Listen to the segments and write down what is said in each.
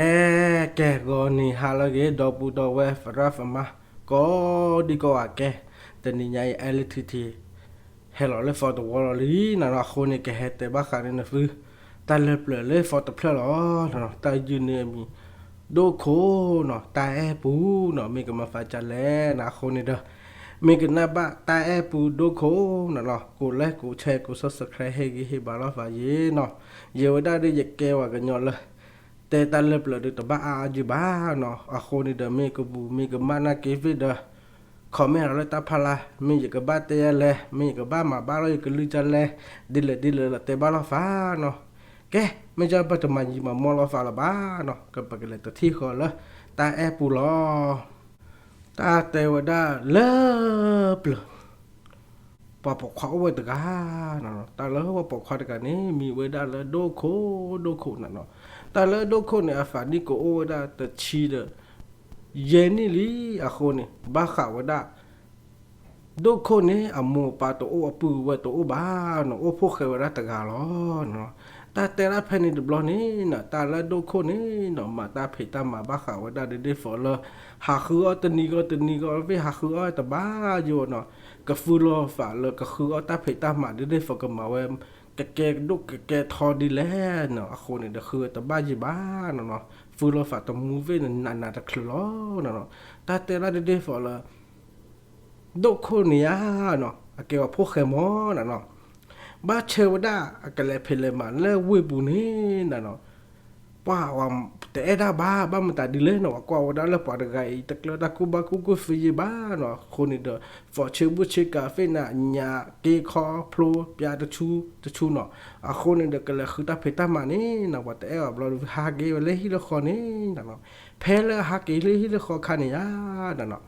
အဲ ကဲ ဂီၤနံၤဟါလၢအဂ့ၤ ဒီပုၢ်ဒီဝဲၢ် သရၣ်သမါ ကိးဒံကိးဂၤကဲ, တနံၤညါအံၤ အဲလထံထံ ဟဲလီၤလၢသီတဝီလီၤလံနီၤ, အဃိန့ၣ် ကဟဲတဲဘၣ်ဃးန့ၣ်နသု တၢ်လၢပျၢၤလၢသီတဖျၢၣ်လီၤ. တၢ်ယုၢ်န့ၣ်အမံၤ ဒိၣ်ခိၣ်နီၤ, တၢ်အဲၣ်ပူၤနီၤ, မ့ၢ်ကမၤသးဒ်လဲၣ်နီၤ, အဃိန့ၣ်ဒီး မ့ၢ်ကနၣ်ဘၣ်တၢ်အဲၣ်ပူၤဒိၣ်ခိၣ်နီၤနီၤ, ကိး like ကိး share ကိး subscribe ဟ့ၣ်ဂံၢ်ဟ့ၣ်ဘါလိာ်သးယဲနီၤ. ယဲဝဲဒၣ်ဒီးယကဲပှၤကညီလၢ တဲတၢ်လၢပျၢၤဒီးတဘၣ်အါအါယုၢ်ဘၣ်နီၤ, အဃိန့ၣ်ဒီး မ့ၢ်ကပူၤမ့ၢ်ကမၣ်နာ်က့သ့ၣ်ဒီး comment လီၤလၢတၢ်ဖီလာ်, မ့ၢ်ယကဘၣ်တဲယၤလဲၣ်, မ့ၢ်ယကဘၣ်မၤဘၣ်လိာ်ယကလုၢ်ဒ်လဲၣ်, ဒ်လဲၣ်ဒ်လဲၣ်လီၤ တဲဘၣ်လိာ်သးနီၤ. ကဲ မ့ၢ်ယပတမၤယံာ်မၤမီၢ်လိာ်သးလၢၤဘၣ်နီၤ, ကပကလဲၤတထံၣ်ဃီလၢ တၢ်အဲၣ်ပူၤလီၤ. တၢ်တဲဝဲဒၣ်လၢပျၢၤ ပှၤပိာ်ခွါအိၣ်ဝဲတဂၤနီၤ, တၢ်လၢပှၤပိာ်ခွါတဂၤန့ၣ် မံၤဝဲဒၣ်လၢဒိၣ်ခိၣ် ဒိၣ်ခိၣ်နီၤနီၤ. တၢ်လၢဒိၣ်ခိၣ်န့ၣ် အသးနံၣ်ကအိၣ်ဝဲဒၣ်တဆံဒီး ယဲၢ်နံၣ်လံ, အဃိန့ၣ် ဘၣ်ဃးဝဲဒၣ် ဒိၣ်ခိၣ်န့ၣ် အမိၢ်အပၢ်တအိၣ်အပုၢ်ဝဲၢ်တအိၣ်ဘၣ်နီၤ, အိၣ်ဖှိၣ်ဃဲဝဲဒၣ်တဂၤလီၤ. တၢ်တဲဒၣ်ဖဲန့ၣ်တဘျီန့ၣ်နီၤ, တၢ်လၢဒိၣ်ခိၣ်န့ၣ်နီၤ မၤတၢ်ဖံးတၢ်မၤဘၣ်ဃးဝဲဒၣ်ဒ်ဒ်သိးလၢ ဟးဃုအီၣ်တနံၤဂီၢ်တနံၤဂီၢ်သ့ၣ် ဟးဃုအီၣ်တဘၣ်ယိာ်နီၤ, ကသူၣ်လီၤသးလၢကဃုအီၣ်တၢ်ဖံးတၢ်မၤဒ်ဒ်သိးကမၤဝဲ ကကဲဒိၣ်ကကဲထီဒ်လဲၣ်နီၤ, အဃိန့ၣ်ဒီး ဃုတဘၣ်ယံာ်ဘၣ်နီၤနီၤ, သူၣ်လီၤသးတမူသ့ၣ်န့ၣ် နးနးတချုးလီၤနီၤနီၤ. တၢ်တဲဒၣ်ဒ်ဒ်သိးလၢ ဒိၣ်ခိၣ်န့ၣ်ဧါနီၤ, အကဲပှၤဖိၣ်ဃဲမီၤနီၤနီၤ, ဘၣ်ဆၢဝဲဒၣ်အကလဲၤဖံးလဲၤမၤလၢဝ့ၢ်ပူၤန့ၣ်နီၤနီၤ, ပှၤတအဲၣ်ဒၣ်ဘၣ်, ဘၣ်မတၤဒ်လဲၣ်နီၤ, ပှၤကွၢ်ဝဲဒၣ်လၢပှၤတဂၤအံၤ တကျၢတၢ်ကူၣ်ဘၣ်ကူၣ်ကူၣ်သ့ယံာ်ဘၣ်နီၤ, အဃိန့ၣ်ဒီး သိးဆၢဘုၣ်ဆၢကၤသ့ၣ်န့ၣ် ညၣ်က့ခီဖျိပျါတဆူတဆူနီၤ, အဃိန့ၣ်ဒီး ကလဲၤဃုတၢ်ဖံးတၢ်မၤန့ၣ်နီၤ, ပှၤတအဲၣ်အီၤဘျီဒီးဟးက့ၤဝဲလၢဟံၣ်လၢဃီန့ၣ်နီၤနီၤ, ဖဲလၢအဟးက့ၤလၢဟံၣ်လၢဃီခါန့ၣ်ဧါနီၤနီၤ,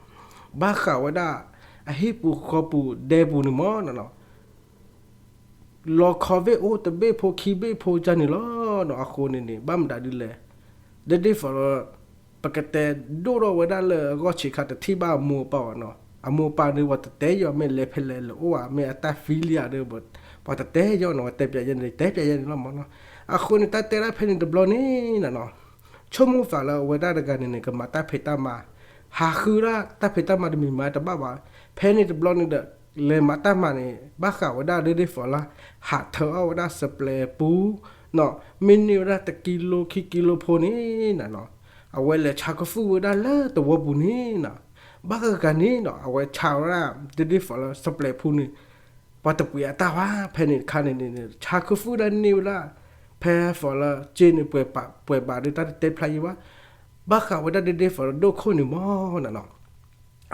ဘၣ်ဃးဝဲဒၣ် အဟံၣ်ပူၤဃီပူၤဒဲပူၤန့ၣ်မီၤနီၤနီၤ လီၤခီဘ့ၣ်အိၣ်တဘ့ၣ်ဖိခံဘ့ၣ်ဖိဒ်န့ၣ်လီၤနီၤ, အဃိန့ၣ်န့ၣ် ဘၣ်မတၤဒ်လဲၣ်, ဒ်ဒ်သိးလၢ ပကတဲဒိၣ်ထီၣ်ဝဲဒၣ်လၢအဂီၢ်ဆံးခါတထံၣ်ဘၣ်အမိၢ်အပၢ်ဘၣ်နီၤ, အမိၢ်အပၢ်ဒီးပှၤတတဲယီၤ မ့ၢ်လဲၤဖဲလဲၣ်လဲၤအိၣ်ဧါ မ့ၢ်အတၢ်သံလံဧါဒီး ပှၤတတဲယီၤနီၤ, ပှၤတဲပျးယဲန့ၣ် တဲပျးယဲန့ၣ်လီၤမီၤနီၤ, အဃိန့ၣ် တၢ်တဲဒၣ်ဖဲန့ၣ်တဘျီန့ၣ်နီၤနီၤ ဆိကမိၣ်သးလၢအဝဲဒၣ်တဂၤန့ၣ်န့ၣ် ကမၤတၢ်ဖံးတၢ်မၤ, ဟးဃုဒၣ်တၢ်ဖံးတၢ်မၤတမံၤမၤတဘၣ်ဘၣ်, ဖဲန့ၣ်တဘျီန့ၣ်ဒီး လဲၤမၤတၢ်မၤန့ၣ် ဘၣ်ဃးဝဲဒၣ်ဒ်ဒ်သိးလၢ ဟးထၢအီၣ်ဝဲဒၣ်စပျဲးပူနီၤ, မ့ၢ်န့ၢ်ဝဲဒၣ်တကံလိခံကံလိဖိန့ၣ်နီၤနီၤ, အဝဲလဲၤဆါခူသူၣ်ဝဲဒၣ်လၢသဝီပူၤန့ၣ်နီၤ, ဘၣ်ဃးဂၤန့ၣ်နီၤ အဝဲဆါဝဲဒၣ်ဒ်ဒ်သိးလၢစပျဲးပူန့ၣ် ပှၤတပှ့ၤအတၢ်ဘၣ်, ဖဲန့ၣ်တခါန့ၣ်န့ၣ် ဆါခူသူၣ်ဒၣ်န့ၢ်ဝဲဒၣ် ဖဲသိးလၢစ့န့ၣ် ပှဲၤဘးဒီးတၢ်တတဲဖျါယံၤဘၣ်, ဘၣ်ဃးဝဲဒၣ်ဒ်ဒ်သိးလၢဒိၣ်ခိၣ်န့ၣ်မီၤနီၤနီၤ,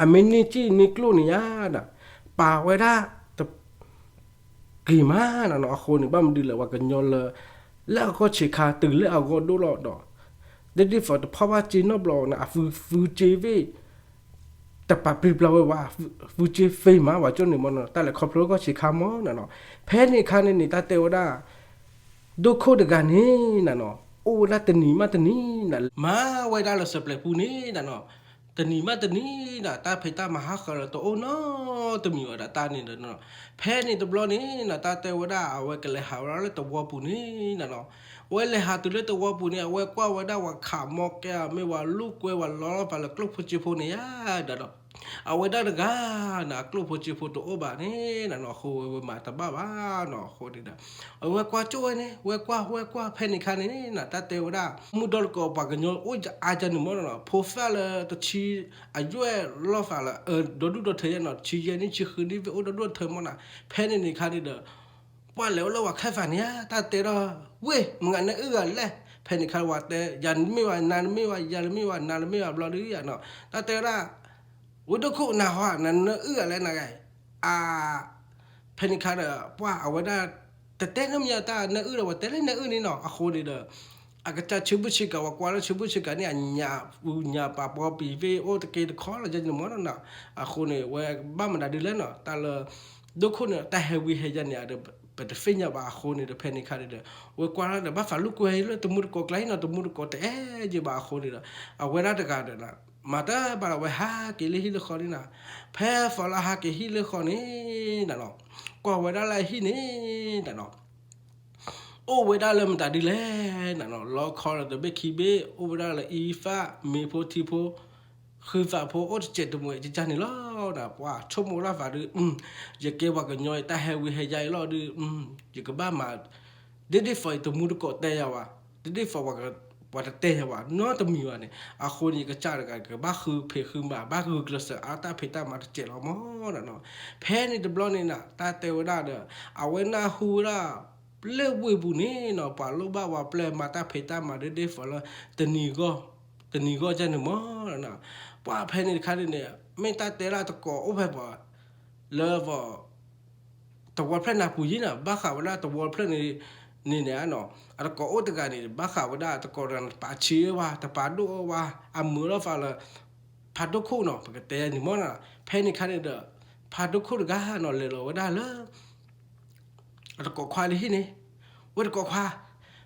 အမ့ၢ်န့ၢ်စ့န့ၢ်ကျိၣ်န့ၣ်ယါဒီး ပာ်ဝဲဒၣ်တ က့ၤမးနီၤနီၤ, အဃိန့ၣ် ဘၣ်မနုၤလဲၣ် ပှၤကညီလၢ လၢအဂီၢ်ဆံးခါတုၤလၢအဂီၢ်ဒိၣ်လီၤဒီး ဒ်ဒ်သိးတဖီၣ်ဘၣ်စ့နီတဘျီန့ၣ် အသုသုစ့သ့ၣ် တပာ်ပျံၤပျါဝဲဘၣ်, သုစ့သ့မး ပှၤကၠိန့ၣ်မီၤနီၤ, တၢ်လဲၤခီဖျိဂီၢ်ဆံးခါမီၤနီၤနီၤ, ဖဲန့ၣ်အခါန့ၣ်န့ၣ် တၢ်တဲဝဲဒၣ် ဒိၣ်ခိၣ်တဂၤန့ၣ်နီၤနီၤ အိၣ်ဝဲဒၣ်တနံၤမးတနံၤနီၤ မၤဝဲဒၣ်လၢစပျဲးပူန့ၣ်နီၤနီၤ တနံၤမးတနံၤနီၤ တၢ်ဖံးတၢ်မၤဟးဃၢၤလၢတအိၣ်နီတမံၤအီၤဒီးတၢ်န့ၣ်ဒီးနီၤ, ဖဲန့ၣ်တဘျီန့ၣ်နီၤ တၢ်တဲဝဲဒၣ် အဝဲကလဲၤဟးဝဲဒၣ်လၢသဝီပူၤန့ၣ်နီၤနီၤ, အဝဲလဲၤဟးတုၤလၢသဝီပူၤန့ၣ် အဝဲကွၢ်ဝဲဒၣ်ပှၤခးမီကဲ မ့ၢ်ပှၤလူၢ်ကွဲပှၤလီၤလီၤဖးလၢကျိၣ်ဖိစ့ဖိန့ၣ်ယါဒီး အဝဲဒၣ်တဂၤနီၤ အကျိၣ်ဖိစ့ဖိတအိၣ်ဘၣ်န့ၣ်နီၤနီၤ အဃိဝဲမၤတဘၣ်ဘၣ်နီၤ အဃိန့ၣ်ဒီး အဝဲကွၢ်ကၠိဝဲန့ၣ် ဝဲကွၢ်ဝဲကွၢ် ဖဲန့ၣ်ခါန့ၣ်နီၤ တၢ်တဲဝဲဒၣ် မုၢ်ဒီတကိးပှၤကညီအိၣ်အါကန့ၣ်မီၤနီၤနီၤ ဖိသၣ်လၢတဆံ အယွဲၢ်လီၤသးလၢ ဒီဒူၣ်ဒီထၢယါနီၤ တဆံယဲၢ်နံၣ်ဆံဃုနံၣ်သ့ၣ်အိၣ်ဒီဒူၣ်ဒီထၢမီၤနီၤ ဖဲန့ၣ်န့ၣ်ခါန့ၣ်ဒီး ပှၤလဲၤအိၣ်လၢပှၤခဲသးန့ၣ်ဧါ တၢ်တဲဒီး ဝ့ၢ် မုၢ်ဂၤနအုၣ်ဂၤလဲၣ် ဖဲန့ၣ်ခါပှၤတဲ ယၤတမ့ၢ်ဘၣ် နၤတမ့ၢ်ဘၣ် ယၤတမ့ၢ်ဘၣ် နၤတမ့ၢ်ဘၣ်ဘျီဒုယါနီၤ တၢ်တဲဝဲဒၣ် ဝ့ၢ်ဒိၣ်ခိၣ်နၤဟီ နနအုၣ်ဂၤလဲၣ်နဂၤ အ ဖဲန့ၣ်ခါဒီး ပှၤအဝဲဒၣ် တတဲနီတမံၤတၢ် နအုၣ်ဒီး ပှၤတဲလၢနအုၣ်န့ၣ်နီၤ အဃိန့ၣ်ဒီး အကစၢ်ဆၢဘုၣ်ဆၢကၤ ပှၤကွၢ်လၢဆၢဘုၣ်ဆၢကၤန့ၣ် အညၣ်ပူၤညၣ်ပာ်ပှီၤပံၤသ့ၣ် အိၣ်တက့တခီလီၤ ယဲန့ၣ်မီၤနီၤ အဃိန့ၣ် ဝဲဘၣ်မတၤဒုလဲၣ်နီၤ တၢ်လၢ ဒိၣ်ခိၣ်န့ၣ် တၢ်ဟဲဝံဟဲယါန့ၣ်ဒီး ပတသ့ၣ်ညါဘၣ်အဃိန့ၣ်ဒီး ဖဲန့ၣ်ခါန့ၣ်ဒီး ဝဲကွၢ်လၢဒီး ဘၣ်သးလူၢ်ကွဲလၢတမူတကိးကျါနီၤ တမူတကိးတအဲၣ်ယဘၣ်အဃိန့ၣ်ဒီး အဝဲဒၣ်တဂၤဒီး မၤတဘၣ်ဒီး ဝဲဟးက့ၤလၢဟံၣ်လၢဃီန့ၣ်နီၤ ဖဲသိးလၢဟးက့ၤဟံၣ်လၢဃီန့ၣ်နီၤ ကွၢ်ဝဲဒၣ်လၢအဟံၣ်န့ၣ်နီၤ အိၣ်ဝဲဒၣ်လၢမတၤဒ်လဲၣ်နၤနီၤ, လီခီလၢတဘ့ၣ်ခံဘ့ၣ် အိၣ်ဝဲဒၣ်လၢအံၤဖး မ့ၤဖိထံဖိ ဃုဖးဖိ အိၣ်တစဲးတမှဲၤကကၢ်န့ၣ်လီၤ. ပှၤဆိကမိၣ်တၢ်ဖးဒုး, ယကဲပှၤကညီ ယတၢ်ဟဲဝံဟဲယါအံၤလီၤဒုး, ယကဘၣ်မၤ ဒ်ဒ်သိးယတမူတကိးတဲယၤဝဲ, ဒ်ဒ်သိးပှၤတတဲယၤဝဲ နီတမံၤဘၣ်န့ၣ်, အဃိန့ၣ် ယကစၢ်တဂၤ ကဘၣ်ဃုဖံးဃုမၤ ဘၣ်ဂုာ်ကျဲးစၢးအါတၢ်ဖံးတၢ်မၤတစဲးလီၤမးနၤနီၤ. ဖဲန့ၣ်တဘျီန့ၣ်နၤ တၢ်တဲဝဲဒၣ်ဒီး အဝဲနၢ်ဟူဝဲဒၣ် လၢဝ့ၢ်ပူၤန့ၣ်နီၤ ပှၤလိၣ်ဘၣ်ဝဲပျဲၢ်မၤတၢ်ဖံးတၢ်မၤဒ်ဒ်သိးလၢ တနံၤဂီၢ်, တနံၤဂီၢ်ကန့ၣ်မးနၤနီၤ. ပှၤဖဲန့ၣ်တခါန့ၣ်န့ၣ် မ့ၢ်တၢ်တဲဒၣ်တကိးအိၣ်ဖဲပှၤ လၢ တဝီဖျၢၣ်နၢ်ပူၤယံၤနၤ ဘၣ်ဃးဝဲဒၣ်တဝီဖျၢၣ်န့ၣ် န့ၣ်န့ၣ်နီၤ အတကိးအိၣ်တဂၤန့ၣ် ဘၣ်ဃးဝဲဒၣ်တကိးတဂၤန့ၣ် တပာ်ဆံးဝဲ တပာ်ဒိၣ်ဝဲ အမုာ်လီၤဖးလၢ ဖးဒိၣ်ခိၣ်နီၤ ပကတဲန့ၣ်မးနၤ. ဖဲန့ၣ်ခါန့ၣ်ဒီး ဖးဒိၣ်ခိၣ်တဂၤနီၤ လဲၤလီၤဝဲဒၣ်လၢ အတကိးခွါလၢဟံၣ်န့ၣ်, ဝဲတကိးခွါ,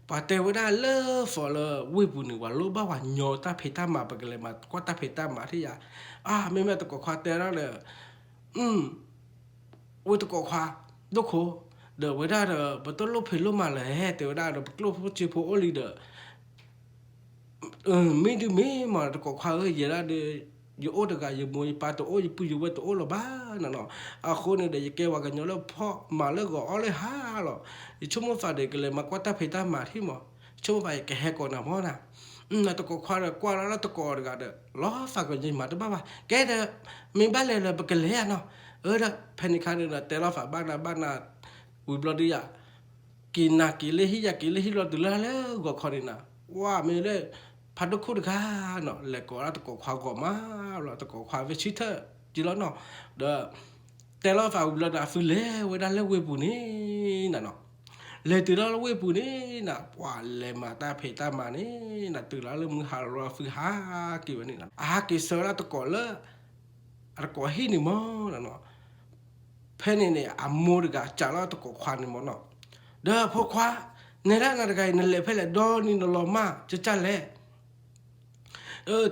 ပှၤတဲဝဲဒၣ်လၢသိးလၢဝ့ၢ်ပူၤန့ၣ် ပှၤလိၣ်ဘၣ်ပှၤညီတၢ်ဖံးတၢ်မၤ ပကလဲၤမၤကွၢ်တၢ်ဖံးတၢ်မၤထံၣ်ယၤ, အါ မ့မ့ၢ်တကိးခွါတဲဒၣ်ဒီး ဝဲတကိးခွါ ဒိၣ်ခိၣ်, ဒီးဝဲဒၣ်ဒီး ပတလိၣ်ဖံးလိၣ်မၤလၢၤဟဲ တဲဝဲဒၣ်ဒီး ပကျိၣ်ဖိစ့ဖိအိၣ်လံဒီး မ့ၢ်ဒုးမ့ၢ်မး တကိးခွါဧၢ ယဲဒၣ်ဒီး ယအိၣ်တဂၤ ယမိၢ်ယပၢ်တအိၣ် ယပုၢ်ယဝဲၢ်တအိၣ်လၢၤဘၣ်နၤနီၤ. အဃိန့ၣ်ဒီး ယကဲပှၤကညီလၢဖှီၣ်မၤလၢဂီၤအီၣ်လၢဟါလီၤ. ယဆိကမိၣ်သးဒီး ကလဲၤမၤကွၢ်တၢ်ဖံးတၢ်မၤထံၣ်မး, ယဆိကမိၣ်သးယကဟဲကိးနၤမးနၤ. တကိးခွါဒီး ကွၢ်လီၤလၢတကိးတဂၤဒီး လီၤသးကညီမၤတဘၣ်ဘၣ်, ကဲဒီး မ့ၢ်ဘၣ်လဲၤလၢပကလဲၤဧါနီၤ. အၢ ဒီး ဖဲန့ၣ်ခါန့ၣ်ဒီး တဲလီၤသးဘၣ်နၤဘၣ်နၤ ဝံၤဘျီဒုးယၤ က့ၤနၤက့ၤလၢဟံၣ် ယၤက့ၤလၢဟံၣ်လီၤတုၤလၢလၢဂီၤခီန့ၣ်နၤ, ဝဲမ့ၢ်လၢ ဖးဒိၣ်ခိၣ်တဂၤနီၤ လဲၤကိးဒၣ်တကိးခွါဂီၤမးလီၤ. တကိးခွါဝဲဆံထၢၣ်က့ၤလီၤနီၤ, ဒီး တဲလီၤသးဝံၤဘျီဒီး အသုလဲၤဝဲဒၣ်လၢဝ့ၢ်ပူၤန့ၣ်နၤနီၤ. လဲၤတုၤလီၤလၢဝ့ၢ်ပူၤန့ၣ်နၤ ပှၤလဲၤမၤတၢ်ဖံးတၢ်မၤန့ၣ်နၤ တုၤလီၤလၢမုၢ်ဟါလီၤ အသုဟးက့ၤဝဲန့ၣ်နၤ အဟးက့ၤဆၢဝဲဒၣ်တကိးလၢ အတကိးဟံၣ်န့ၣ်မးနၤနီၤ. ဖဲန့ၣ်န့ၣ် အမိၢ်တဂၤစးလီၤတကိးခွါန့ၣ်မးနီၤ, ဒီးဖိခွါ, နဲဒၣ်နၤတဂၤအံၤ နလဲၤဖဲလဲၣ်ဒီးနံၤနလီၤမၢ် ကကၢ်လဲၣ်.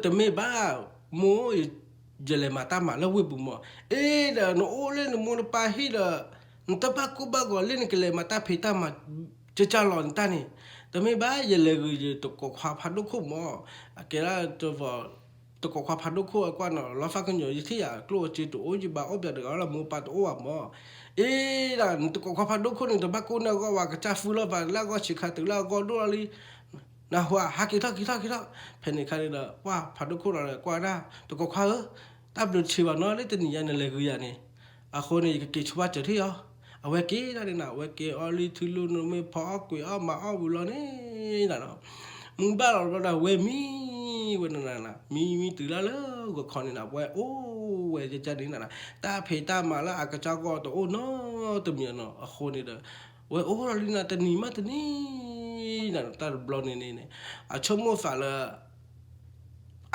တမ့ၢ်ဘၣ်, မိၢ်, ယလဲၤမၤတၢ်မၤလၢဝ့ၢ်ပူၤမး. အ့ဒီး နအိၣ်လၢနမိၢ်နပၢ်ဟံၣ်ဒီး နတဘၣ်ကိၢ်ဘၣ်ဂီၤလၢနကလဲၤမၤတၢ်ဖံးတၢ်မၤ ကကၢ်လီၤနတၢ်န့ၣ်. တမ့ၢ်ဘၣ် ယလဲၤဂုာ်ယတကိးခွါဖးဒိၣ်ခိၣ်မး, အကဲဒၣ် တကိးခွါဖးဒိၣ်ခိၣ်အကွၢ်နီၤ လီၤဖးကညီၤယထံၣ်ယၤ ကျိၣ်အစ့တအိၣ် ယဘၣ်အိၣ်ပၠးတဂၤလၢမိၢ်ပၢ်တအိၣ်ဘၣ်မး. အ့ဒီး နတကိးခွါဖးဒိၣ်ခိၣ်န့ၣ် တဘၣ်ကိၢ်န့ၢ်အဂီၢ်ဝဲ ကစၢ်ဖုလီၤဖးလၢအဂီၢ်ဆံးခါတုၤလၢအဂီၢ်ဒိၣ်လီၤလံ. နဟးက့ၤထီၣ်က့ၤထီၣ်က့ၤထီၣ်. ဖဲန့ၣ်ခါန့ၣ်ဒီး ပှၤဖးဒိၣ်ခိၣ်ဒီးကွၢ်ဒၣ် တကိးခွါဧၢ, တၢ်ဘျုးတဆံးဘၣ်နီၤ လၢတနံၤညါနလဲၤဂုာ်ယၤန့ၣ်, အဃိန့ၣ် ယကက့ၤဆိဘၣ်စၢၤထံၣ်အီၤ. အဝဲက့ၤဒၣ်န့ၣ်နၤ အဝဲက့ၤအီၤလံထူလၢနမ့ၢ်ဖီအီၣ်ကွံာ်အီၣ်မၤအီၣ်ဝံၤလီၤန့ၣ်နၤနီၤ မုၢ်ဘၣ်လီၤဘျီဒီး ဝဲမံဝဲနၤနၤ, မံမံတုၤလၢလၢဂီၤခီန့ၣ်နၤ ဝဲအိၣ်ဝဲကကၢ်န့ၣ်နၤ, တၢ်ဖံးတၢ်မၤလၢအကစၢ်ဂီၢ်တအိၣ်နီတမံၤနီၤ. အဃိန့ၣ်ဒီး ဝဲအိၣ်လီၤလံနၤတနံၤမးတနံၤနၤ, တၢ်တဘျီန့ၣ်န့ၣ် အဆိကမိၣ်သးလၢ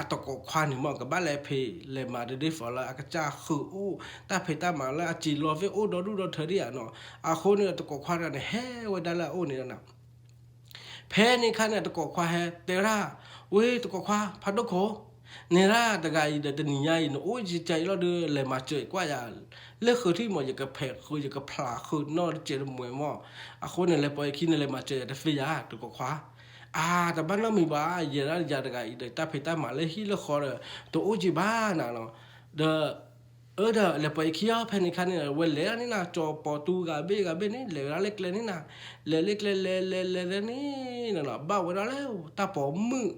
အတကိးခွါန့ၣ်မး ကဘၣ်လဲၤဖံးလဲၤမၤဒ်ဒ်သိးလၢအကစၢ်ဃုာ်အိၣ် တၢ်ဖံးတၢ်မၤလၢအစံာ်လီၤသ့ၣ်အိၣ်ဒီဒူၣ်ဒီထၢဒံးဧါနီၤ. အဃိန့ၣ်ဒီး တကိးခွါတဂၤန့ၣ် ဟဲဝဲဒၣ်လၢအအိၣ်န့ၣ်နၤ. ဖဲန့ၣ်ခါန့ၣ် တကိးခွါဟဲတဲဒၣ်, ဝဲတကိးခွါ ဖးဒိၣ်ခိၣ်, နဲဒၣ်တဂၤအံၤဒီး တနံၤညါအံၤ နအိၣ်ကကၢ်အံၤလီၤဒီး လဲၤမၤစၢၤကွၢ်ယၤ လၢဃုာ်ထံၣ်မး ယကဖဲးဃုာ် ယကဖျးဃုာ်နီတစဲးတမှဲၤမး. အဃိန့ၣ် လဲၤပိာ်ယခံန့ၣ် လဲၤမၤစၢၤယၤတသ့ယၤ တကိးခွါ. အါ တဘၣ်နီတမံၤဘၣ်, ယဲဒၣ်ယၤတဂၤအံၤဒီး တၢ်ဖံးတၢ်မၤလၢဟံၣ်လၢဃီဒီး တအိၣ်က့ၤဘၣ်နၤလီၤ. ဒီး အၢဒီး လဲၤပိာ်ယခံအီၤ ဖဲန့ၣ်ခါန့ၣ် ဝဲလဲၤဒၣ်န့ၣ်နၤ ကၠီၤပီၤတူဂၤဘ့ၣ်ဂၤဘ့ၣ်န့ၣ် လဲၤဝဲဒၣ်လၢကျဲန့ၣ်နၤ, လဲၤလၢကျဲလဲၤလဲၤလဲၤလဲၤန့ၣ်နၤနီၤ ဘၣ်ဝဲဒၣ်လၢတၢ်ပိာ်မုၣ်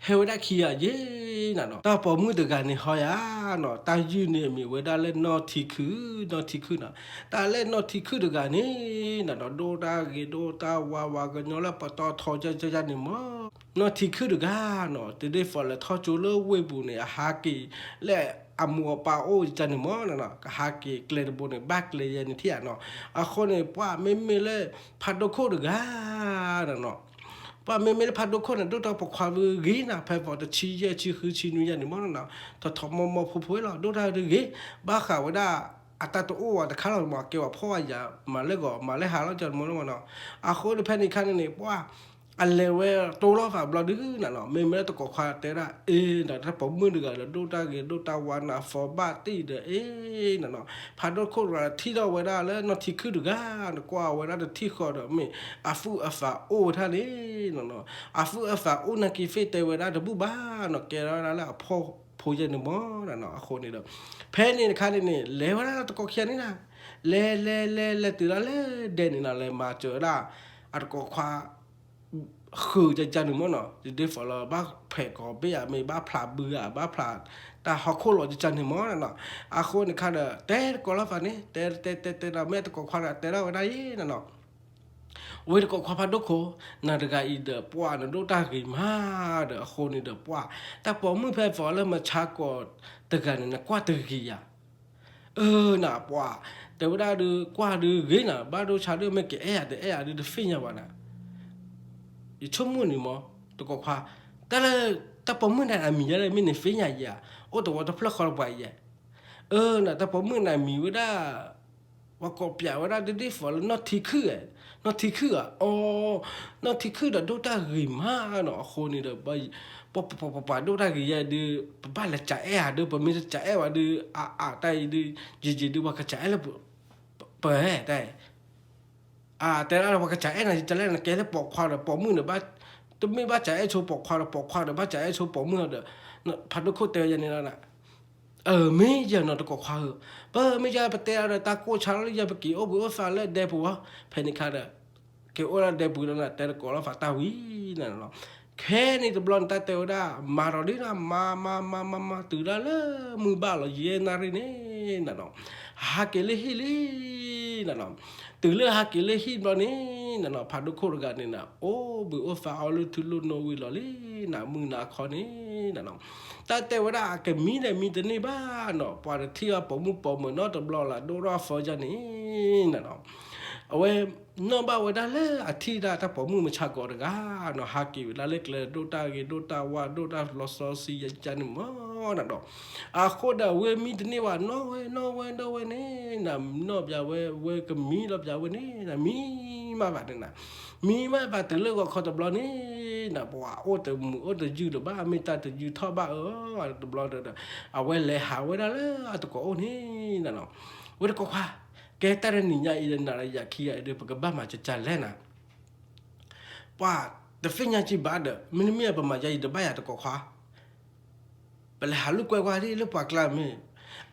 ဟဲဝဲဒၣ်ခံဂၤယ့ၣ်နၤနီၤ. တၢ်ပိာ်မုၣ်တဂၤန့ၣ်ဟီယၤနီၤ တၢ်ယုၢ်န့ၣ်အမံၤဝဲဒၣ်လၢ နီၢ်ထံခုၣ်, နီၢ်ထံခုၣ်နီၤ. တၢ်လၢနီၢ်ထံခုၣ်တဂၤန့ၣ်နၤနီၤ ဒိၣ်တၢ်ဂ့ၤဒိၣ်တၢ်ဝါ ဝၤကညီလၢပတီၢ်ထီကကန့ၣ်မး. နီၢ်ထံခုၣ်တဂၤနီၤ တဒ်သိးလဲၤထီၣ်ကၠိလၢဝ့ၢ်ပူၤန့ၣ် အဟးက့ၤလၢအမိၢ်အပၢ်အိၣ်ကန့ၣ်မးနီၤနီၤ ကဟးက့ၤကျဲတဘိန့ၣ် ဘၣ်ကျဲယဲန့ၣ်ထံၣ်ဧါနီၤ. အဃိန့ၣ် ပှၤမ့မ့ၢ်လၢ ဖးဒိၣ်ခိၣ်တဂၤနီၤနီၤ ပှၤမ့မ့ၢ်လၢဖးဒိၣ်ခိၣ်န့ၣ် ဒိၣ်တၢ်ပိာ်ခွါဂ့ၤနၤ ဖဲပှၤတဆံယဲၢ်ဆံဃုဆံနွံယဲၢ်န့ၣ်မးနီၤနီၤ ထီၣ်ထီၣ်မီၢ်မီၢ်ဖိဖိလီၤ ဒိၣ်တၢ်ဂ့ၤ ဘၣ်ဃးဝဲဒၣ် အတၢ်တအိၣ်ဝဲတခါလီၤမး ကဲဝဲဖှီၣ်ဝဲယၤ မၤလၢဂီၤမၤလၢဟါလီၤ ကမးနီၤနီၤ. အဃိန့ၣ်ဖဲန့ၣ်ခါန့ၣ်န့ၣ် ပှၤ အလဲၤဝဲတိလီၤသးဘျီဒုးနၤနီၤ, မ့မ့ၢ်လၢတကိးခွါတဲဒၣ် အ့ နတၢ်ပိာ်မုၣ်တဂၤဒီး ဒိၣ်တၢ်ဂ့ၤဒိၣ်တၢ်ဝါနၤ သီဘၣ်တံၢ်ဒီး အ့ နၤနီၤ, ဖးဒိၣ်ခိၣ်တဂၤထံၣ်ထီၣ်ဝဲဒၣ်လၢနီၢ်ထံခုၣ်တဂၤ နကွၢ်ဝဲဒၣ်တထံၣ်ဃီဒီး မ့ၢ်အသူၣ်အသးအိၣ်ဝဲဒၣ်န့ၣ်နၤနီၤ, အသူၣ်အသးအိၣ်နာ်က့ သ့ၣ်တဲဝဲဒၣ်တဘူၣ်ဘၣ်နီၤ, ကဲထီၣ်ဝဲဒၣ်လၢအဖှီၣ်ဖိယဲၢ်န့ၣ်မးနၤနီၤ, အဃိန့ၣ်ဒီး ဖဲန့ၣ်တခါန့ၣ်န့ၣ် လဲၤဝဲဒၣ်တကိးခံဂၤန့ၣ်နၤ, လဲၤလဲၤလဲၤလဲၤတုၤဒၣ်လၢဒဲန့ၣ်နၤ လဲၤမၤစၢၤဝဲဒၣ် အတကိးခွါ ဃုာ်ကကန့ၣ်မးနီၤ, ယဒ်သိးလၢဘၣ်ဖဲးကီးဘ့ၣ်ဧါ မ့ၢ်ဘၣ်ဖျးဘုဧါ ဘၣ်ဖျးတၢ်ဟီၣ်ခိၣ်လီၤကကန့ၣ်မးနီၤ, အဃိန့ၣ်ခါဒီး တဲတကိးလီၤသးန့ၣ် တဲတဲတဲတဲဒီး မ့ၢ်တကိးခွါဒီးတဲထီၣ်ဝဲဒၣ်အံၤနၤနီၤ, ဝဲတကိးခွါဖးဒိၣ်ခိၣ် နၤတဂၤအံၤဒီး ပှၢ်နဒိၣ်တၢ်ဂ့ၤမးဒီး အဃိန့ၣ်ဒီး ပှၢ် တၢ်ပိာ်မုၣ်ဖဲသိးလၢမုၢ်ဆါကီးတဂၤန့ၣ် နကွၢ်တဂ့ၤယၤ အၢ နပှၢ် တဲဝဲဒၣ်ဒုး ကွၢ်ဒုးဂ့ၤနၤ ဘၣ်ဒိဆါဒုး မ့ၢ်ကအဲၣ်ယၤတအဲၣ်ယၤဒုး တသ့ၣ်ညါဘၣ်နၤ, ယဆိကမိၣ်န့ၣ်မး တကိးခွါ တၢ်လၢ တၢ်ပိာ်မုၣ်န့ၣ်အမံၤယဲလၢ မ့ၢ်နသ့ၣ်ညါယၤ အိၣ်တဝီတဖျၢၣ်ဃီတပှၤယဲ, အၢ နတၢ်ပိာ်မုၣ်န့ၣ်အမံၤဝဲဒၣ် ပှၤကိးပျးဝဲဒၣ်ဒ်သိးလၢနီၢ်ထံခုၣ်, နီၢ်ထံခုၣ်ဧါ အီ နီၢ်ထံခုၣ်ဒီးဒိၣ်တၢ်ဂ့ၤမးနီၤ, အဃိန့ၣ်ဒီး ပှၤပှၤပှၤပှၤဒိၣ်တၢ်ဂ့ၤယဲဒုး ပဘၣ်လဲၤစးအဲၣ်ဧါဒုး ပမ့ၢ်တစးအဲၣ်ဝဲဒုး အအတၢ်အံၤဒုး ယံာ်ယံာ်ဒုး ပှၤကစးအဲၣ်လၢ ပှၤတၢ် တဲဒၣ်ပှၤကစးအဲၣ်နၤ ယတလဲၣ် နကဲလၢပိာ်ခွါဒီး ပိာ်မုၣ်န့ၣ် တမ့ၢ်ဘၣ်စးအဲၣ်ဆိပိာ်ခွါဒီး ပိာ်ခွါဒီး ဘၣ်စးအဲၣ်ဆိပိာ်မုၣ်ဒီး ဖးဒိၣ်ခိၣ်တဲဝဲယဲန့ၣ်လီၤ, အၢ မ့ၢ်ယဲနီၤ တကိးခွါဧၢ, ပမ့ၢ်ယဲ ပတဲအါဒီးတၢ်ကိၢ်ဆါလီၤလၢယဲ ပက့ၤအိၣ်ဘှံးအိၣ်သါလၢဒဲပူၤဝဲ, ဖဲန့ၣ်ခါဒီး က့ၤအိၣ်လၢဒဲပူၤလီၤနၤ တဲတကိးလီၤသးတၢ်ဝံၤနၤနီၤ, ခဲန့ၣ်တဘျီန့ၣ် တၢ်တဲဝဲဒၣ် မၤဒီးဒ်နၤ မၤမၤမၤမၤမၤ တုၤဒၣ်လၢမုၢ်ဘၣ်လီၤ ယဲၢ်နၣ်ရံၣ်န့ၣ်နၤနီၤ, ဟးက့ၤလၢဟံၣ်လံနၤနီၤ, တုၤလၢဟးက့ၤလၢဟံၣ်ဘျီန့ၣ်နၤနီၤ ဖးဒိၣ်ခိၣ်တဂၤန့ၣ်နၤ အိၣ်ဘှံးအိၣ်သါအီလုၢ်ထူလိာ်နိဝံၤလီၤလံနၤ မုၢ်နၤခီန့ၣ်နၤနီၤ, တၢ်တဲဝဲဒၣ်အကမံဒီးမံတန့ၢ်ဘၣ်နီၤ, ပှၤတထံၣ်ဘၣ်ပိာ်မုၣ်ပိာ်မၢၤနီတဘျီလၢ ဒိၣ်ထီၣ်သီယါန့ၣ်နၤနီၤ, အဝဲ နီၣ်ဘၣ်ဝဲဒၣ်လၢအထံၣ်ဒၣ်တၢ်ပိာ်မုၣ်မုၢ်ဆါကီးတဂၤနီၤ ဟးက့ၤဝဲဒၣ်လၢကျဲ ဒိၣ်တၢ်ဂ့ၤဒိၣ်တၢ်ဝါ ဒိၣ်တၢ်လီၤစီဆှံယါန့ၣ်မးနၤနီၤ, အဃိဒီးဝဲမံတန့ၢ်ဘၣ် နီၣ်ဝဲနီၣ်ဝဲနီၣ်ဝဲန့ၣ်နၤ နီၣ်ဘၣ်ဝဲ ဝဲကမံလီၤဘၣ်ဝဲန့ၣ်နၤ မံမးဘၣ်န့ၣ်နၤ, မံမးဘၣ်တုၤလၢဂီၤခီတဘျီန့ၣ်နၤ ပှၤအိၣ်တမုာ်အိၣ်တယုၢ်ဒီး ဘၣ်မ့ၢ်တၢ်တယုၢ်ထီၣ်ဘၣ်အၢ တဘျီဒီး အဝဲလဲၤဟးဝဲဒၣ်လၢအတကိးအိၣ်န့ၣ်နၤနီၤ, ဝဲတကိးခွါ ကဲတၢ်တနံၤညါအံၤဒီး နၤဒီးယၤခံဂၤအံၤဒီး ပကဘၣ်မၤကကလဲၣ်နၤ, ပှၤတသ့ၣ်ညါကံဘၣ်ဒီး မ့တမ့ၢ်ပမၤယါအံၤတဘၣ်ယၤတကိးခွါ, ပလဲၤဟးလိာ်ကွဲကွၢ်ဒ်လၢပှၤကျါမ့ၢ်,